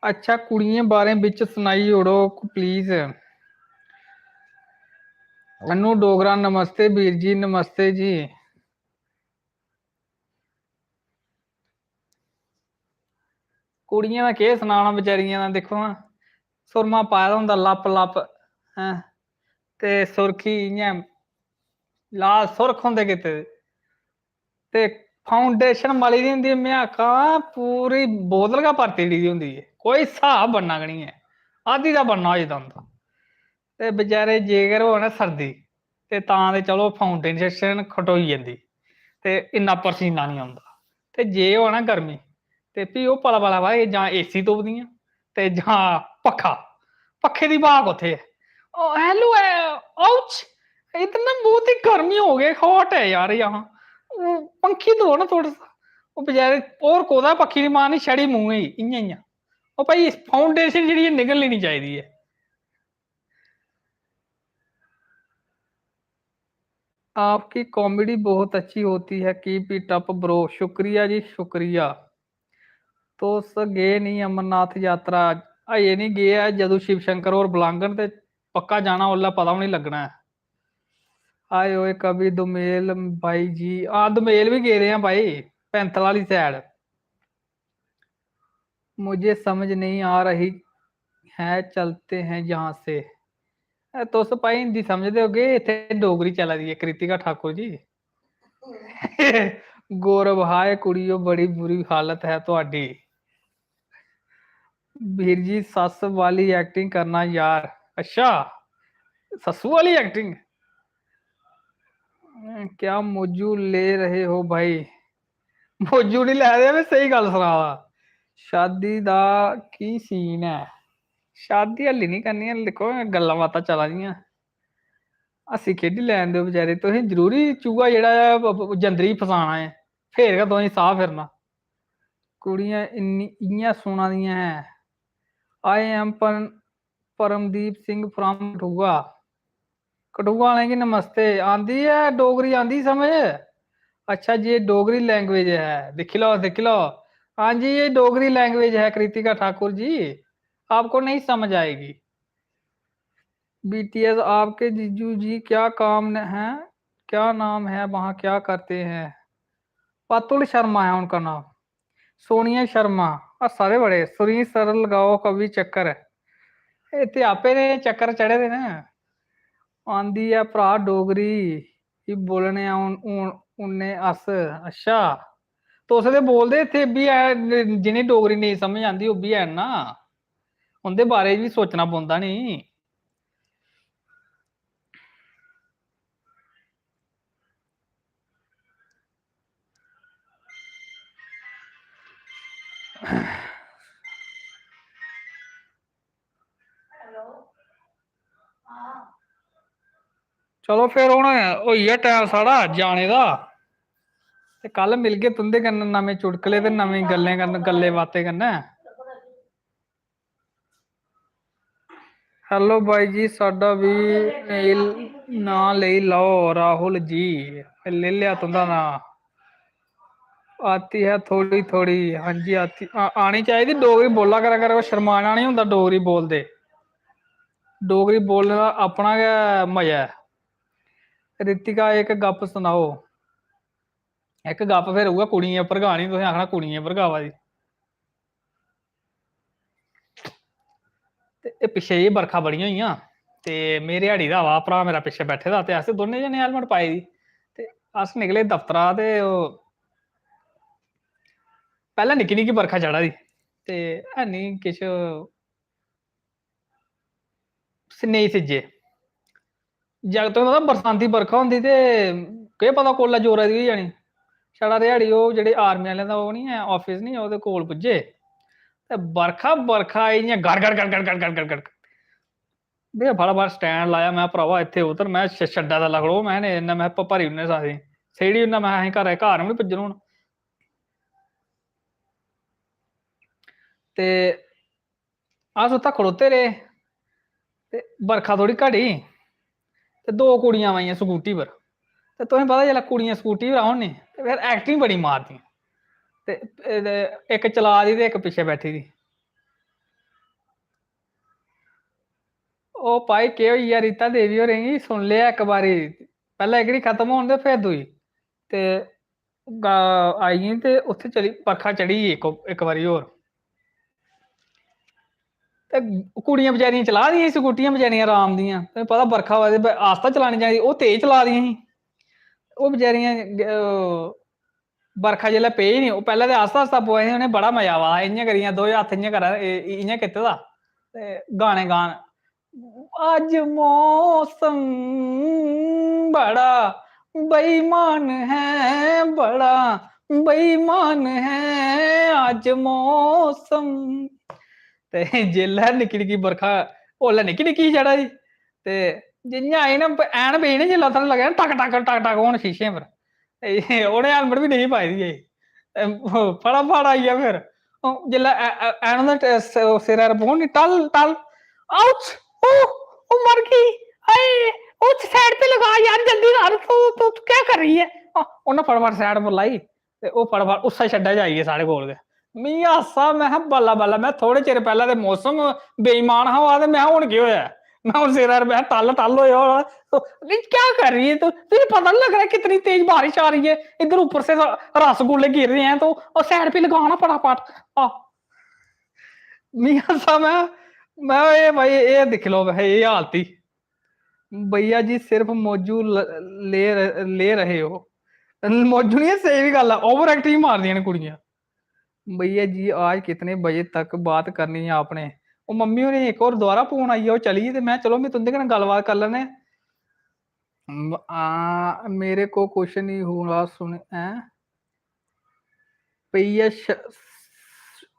अच्छा, कुड़ियें बारे बिच सनाई ओड़ो प्लीज। अनु डोगरा, नमस्ते वीर जी, नमस्ते जी। कुड़ियें दा केह् सनाना बेचारियें दा, दिक्खो हां, सुरमा पाए दा होंदा लप लप, हैं, ते सुर्खी इ'यां लाल सुर्ख होंदे कीते दे। ते foundation मली दी होंदी, में आक्खां, पूरी बोतल गै परती दी होंदी ऐ, कोई स्हाब बनना गै निं ऐ, अद्धी दा बनना होई जंदा होंदा। ते बेचारे जेकर होऐ ना सर्दी, ते तां ते चलो foundation खटोई जंदी, ते इन्ना परसीना निं औंदा। ते जे होऐ ना गर्मी, ते फ्ही ओह् पला पला बाद जां AC तुपदियां, ते जां पक्खा, पक्खे दी ब्हाऽ कुत्थै ऐ? ओ, hello, ऐ, ouch, इतना बहुत ही गर्मी हो गई, hot है यार यहाँ। ओ, पंखी दो ना थोड़ा सा। ओह् बेचारे होर कोह्दा पक्खी निं मारनी, छड़ी मूंहे गी, इ'यां, इ'यां। ओ भाई, foundation जेह्ड़ी ऐ, निकलनी निं चाहिदी ऐ। आपकी comedy बहुत अच्छी होती है, keep it up bro। शुक्रिया जी, शुक्रिया। तुस गे निं अमरनाथ यात्रा? अजें निं गे ऐ, जदूं शिव शंकर होर बलाङन ते पक्का जाना, उसलै पता बी निं लग्गना ऐ। आए ओए कवि दुमेल भाई जी, हां, दुमेल बी गेदे आं भाई, पैंथल आह्ली side। मुझे समझ नहीं आ रही है, चलते हैं यहाँ से। ए, तुस भाई हिंदी समझदे होगे, इत्थै डोगरी चला दी ऐ, कृतिका ठाकुर जी। गौरव, हाय कुड़ियो, बड़ी बुरी हालत है तुहाडी। वीर जी, सस्स वाली acting करना यार। अच्छा, सस्सू वाली acting? क्या मौजू ले रहे हो भाई? मौजू नहीं लै रेहा, मैं स्हेई गल्ल सना दा। शादी दा की scene ऐ? शादी हल्ली नहीं करनी ऐ, दिक्खो गल्लां बातां चला दियां। हस्सी खेढी लैन देओ बेचारे, तुसें जरूरी चूहा जेह्ड़ा ऐ, ब-, ब-, जंदरी फसाना ऐ, फिर गै तुसें साह् फिरना। कुड़ियां इन्नी, इ'यां सुना दियां ऐ। I am पर-, परमदीप सिंह from कठुआ। कठुआ आह्लें गी नमस्ते। आंदी ऐ डोगरी, आंदी समझ? अच्छा जी, ये डोगरी language है, दिक्खी लैओ, दिक्खी लैओ। हाँ जी, ये डोगरी language है कृतिका ठाकुर जी, आपको नहीं समझ आएगी। बीटीएस, आपके जीजू जी क्या काम न-, है, क्या नाम है, वहाँ क्या करते हैं? पातुल शर्मा है उनका नाम। सोनिया शर्मा, हस्सा दे बड़े। सुरीन सर, लगाओ कवि चक्कर। एह् ते आपे ने चक्कर चढ़े दे न। आंदी ऐ भ्रा डोगरी, ई बोलने आं हून, हून, उन्ने अस। अच्छा, तुस ते बोलदे इत्थै बी ऐ, जि'नें डोगरी नेईं समझ आंदी, ओह् बी हैन ना। उं'दे बारे च बी सोचना पौंदा नी। चलो फिर, हून होई गेआ टैम साढ़ा जाने दा, ते कल मिलगे तुं'दे कन्नै नमें चुटकले ते नमीं गल्लें कन्नै, गल्लें बातें कन्नै। हेलो भाई जी, साडा भी नेई, नां लेई लैओ राहुल जी, लेई लेआ तुं'दा नां। आती है थोड़ी थोड़ी, हाँ जी, आती, आ-, आनी चाहिदी। डोगरी बोला करा करो, शर्माना नहीं होंदा डोगरी बोलदे। डोगरी बोलने दा अपना गै मजा ऐ। रितिका, इक गप्प सनाओ। इक गप्प फिर उ'ऐ कुड़ियें उप्पर गै आनी, तुसें आखना कुड़ियें उप्पर गै आवा दी। ते एह् पिच्छे जेही बरखा बड़ियां होइयां, ते में रिहाड़ी दा आवा, भ्राऽ मेरा पिच्छे बैठे दा, ते असें दोनें जनें helmet पाई दी, ते अस निकले दफ्तरा, ते ओह् पैह्लें निक्की निक्की बरखा चढ़ा दी, ते हैनी किश स-, नेईं सिज्जे। जागत, तुसें पता, बरसांती बरखा होंदी ते केह् पता कोल्लै जोरै दी होई जानी। छड़ा रिहाड़ी ओह् जेह्ड़े army आह्लें दा ओह् निं ऐ, office निं ऐ, ओह्दे कोल पुज्जे ते बरखा, बरखा आई इ'यां गड़ गड़ गड़ गड़। में फटाफट stand लाया, में, "भ्रावा, इत्थै उतर," में, "छ-, छड्डा थल्लै खड़ो," में, "नेईं, इन्ना," में, "भ-, भरी ओड़ने सारे, सेड़ी ओड़ना," में, "असें घर, घर बी निं पुज्जना हून।" ते अस उत्थै खड़ोते रेह् ते बरखा थोह्ड़ी घटी ते दो कुड़ियां आइयां स्कूटी पर। ते तुसें पता, जिसलै कुड़ियां स्कूटी पर औन नी, ते फिर acting बड़ी मारदियां। ते, ते इक चला दी ते इक पिच्छें बैठी दी। "ओ भाई, केह् होई गेआ रीता देवी होरें गी? सुन लेआ इक बारी, पैह्लें एह्कड़ी खत्म होन ते फिर दूई।" ते गा-, आई गेई ते उत्थै चली, बरखा चढ़ी गेई इक, इक बारी होर। ते कुड़ियां बचैरियां चला दियां स्कूटियां, बचैरियां आराम दियां, तुसें पता बरखा होआ दी, ब-, आस्ता चलानी चाहिदी, ओह् तेज चला दियां ही। ओह् बचैरियां, ग-, बरखा जिसलै पेई नी, ओह् पैह्लें ते आस्ता आस्ता पवा दियां, उ'नें बड़ा मजा आवा दा हा, इ'यां करियै दो हत्थ इ'यां करा दे, ए-, इ'यां कीते दा, ते गाने गान, "अज्ज मौसम बड़ा बेईमान है, बड़ा बेईमान है अज्ज मौसम।" ते जेल्लै निक्की निक्की बरखा, ओल्लै निक्की निक्की ही चढ़ा दी, ते जि'यां आई ना, ऐन पेई ना, जेल्लै उत्थै लग्गेआ ना टक टक टक टक होन शीशें पर, ते उ'नें helmet बी नेईं पाई दी ऐ। ते फटाफट आई गेआ फिर। ओह् जेल्लै ऐ-, ऐ-, ऐन ओह्दे ट-, स-, सिरै पर पौन नी, टल, टल, "आउच, ओ, ओ मर गई, हाय, ओ side पे लगा यार, जल्दी कर, तू, तू, तू क्या कर रही है?" आ, उन्नै फटाफट side पर लाई, ते ओह् फटाफट उस्सै शैड्डा च आई गे साढ़े कोल गै। मी हास्सा, में हा, "बल्ला, बल्ला," में, "थोह्ड़े चिर पैह्लें ते मौसम बेईमान हा होआ, ते में हा, हून केह् होआ ऐ?" मैं उस सिरा पर बैठ, टल टल होया होना। तो, "नहीं, क्या कर रही है तू? तुझे पता नहीं लग रहा है कितनी तेज बारिश आ रही है? इधर ऊपर से र-, रसगुल्ले गिर रहे हैं, तो और साइड पे लगाना फटाफट।" आ, मियाँ साहब, मैं, मैं, "ए भाई, ए दिख लो भाई, ए हालत ही। भैया जी सिर्फ मौजू ल-, ले र-, ले रहे हो।" मौजू नहीं है, स्हेई भी गल्ल ऐ, ओवर एक्टिंग मारदियां न कुड़ियां। "भैया जी, आज कितने बजे तक बात करनी है आपने?" ओ मम्मी होरें इक होर दोबारा फोन आई गेआ, ओह् चली गेई ते मैं, "चलो, मैं तुं'दे कन्नै गल्लबात करी लैन्ने।" म-, आ, मेरे को कुछ नहीं हुआ, सुन, हैं? भैया श-,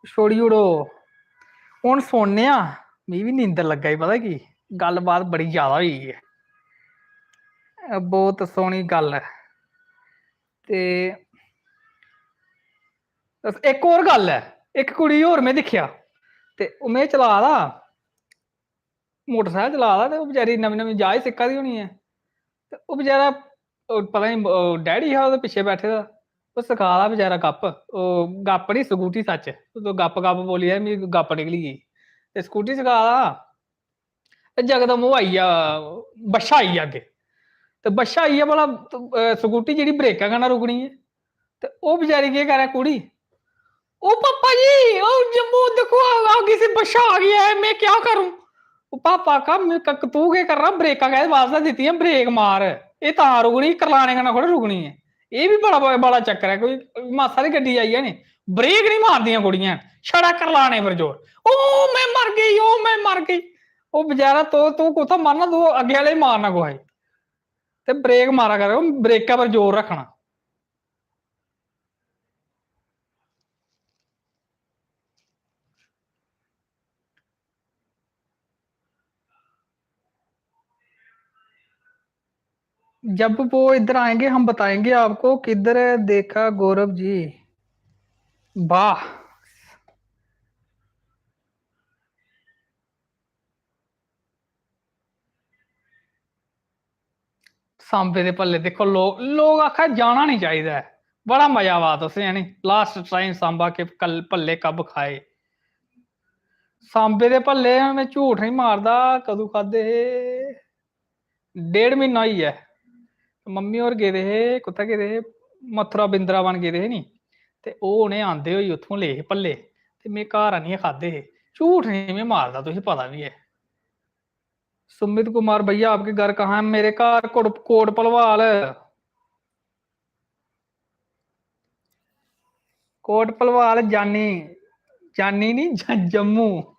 छोड़ी ओड़ो। हुन सोने आं, मिगी बी नींदर लग्गा दी, पता की? गल्लबात बड़ी ज्यादा होई गेई ऐ। बहुत सोहनी गल्ल ऐ। ते बस इक होर गल्ल ऐ, इक कुड़ी होर में दिक्खेआ, ते ओह् में चला दा, मोटरसाइकल चला दा, ते ओह् बेचारी नमीं-नमीं जाच सिक्खा दी होनी ऐ। ते ओह् बेचारा, ओह् पता निं, ओह् डैडी हा ओह्दे पिच्छे बैठे दा, ओह् सखा दा बेचारा गप्प, ओह् गप्प निं, स्कूटी सच्च, तूं गप्प-गप्प बोली जाए, मिगी गप्प निकली गेई। ते स्कूटी सखा दा, ते जकदम ओह् आई गेआ, बच्छा आई गेआ अग्गें। ते बच्छा आई गेआ भला, अ, स्कूटी जेह्ड़ी ब्रेका कन्नै रुकनी ऐ। ते ओह् बेचारी केह् करै कुड़ी, "ओ पापा जी, ओ जम्मू दिक्खो, आ, आ, किसी बच्छा आ गया है, मैं क्या करूं?" ओ पापा आखा, "मैं क-, तू केह् करना, ब्रेकां कैह्दे बास्तै दित्तियां, ब्रेक मार, एह् तां रुकनी, करलाने कन्नै थोड़ी रुकनी ऐ।" एह् बी बड़ा, बड़ा, बड़ा चक्कर ऐ, कोई मासा हारी गड्डी आई जा नी, ब्रेक निं मारदियां कुड़ियां, छड़ा करलाने पर जोर, "ओ मैं मर गई, ओ मैं मर गई।" ओ बेचारा, तो, तू कुत्थै मरना, तू अग्गें आह्ले गी मारना कुसै गी। ते ब्रेक मारा करो, ब्रेका पर जोर रक्खना। जब वो इधर आएंगे, हम बताएंगे आपको किधर देखा गौरव जी। वाह, सांबे दे भल्ले दिक्खो, लोक, लोक आखा जाना निं चाहिदा ऐ। बड़ा मजा आवा तुसें, है नी? Last time सांबा के कल-, भल्ले कब खाए? सांबे दे भल्ले, में झूठ निं मारदा, कदूं खाद्धे हे? डेढ़ म्हीना होई गेआ। मम्मी होर गेदे हे, कुत्थै गेदे हे? मथुरा, बिंद्रावन गेदे हे नी, ते ओह् उ'नें आंदे होई उत्थुं ले हे भल्ले, ते में घर आनियै खाद्धे हे। झूठ निं में मारदा, तुसें पता बी ऐ। सुमित कुमार, भैया आपके घर कहाँ है? मेरे घर कोट, कोट भलवाल। कोट भलवाल जानी, जानी नी, ज-, जम्मू।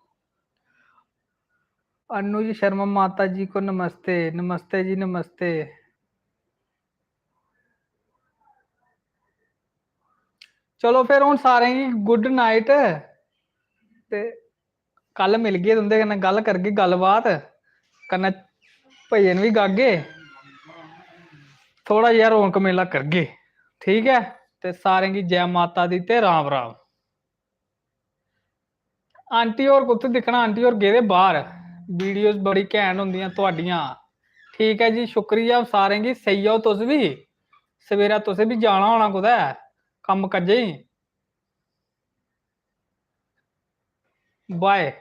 अनुज शर्मा, माता जी को नमस्ते, नमस्ते जी, नमस्ते। चलो फिर हुन सारें गी good night, ते कल मिलगे, तुं'दे कन्नै गल्ल करगे, गल्लबात, कन्नै भजन बी गागे, थोह्ड़ा जेहा रौनक मेला करगे, ठीक ऐ? ते सारें गी जै माता दी ते राम राम। आंटी होर कुत्थै दिक्खना, आंटी होर गेदे बाह्र, videos बड़ी घैंट होंदियां थुआडियां। ठीक ऐ जी, शुक्रिया सारें गी, सेई जाओ तुस बी, सवेरै तुसें बी जाना होना कुतै कम्म काजै गी। Bye।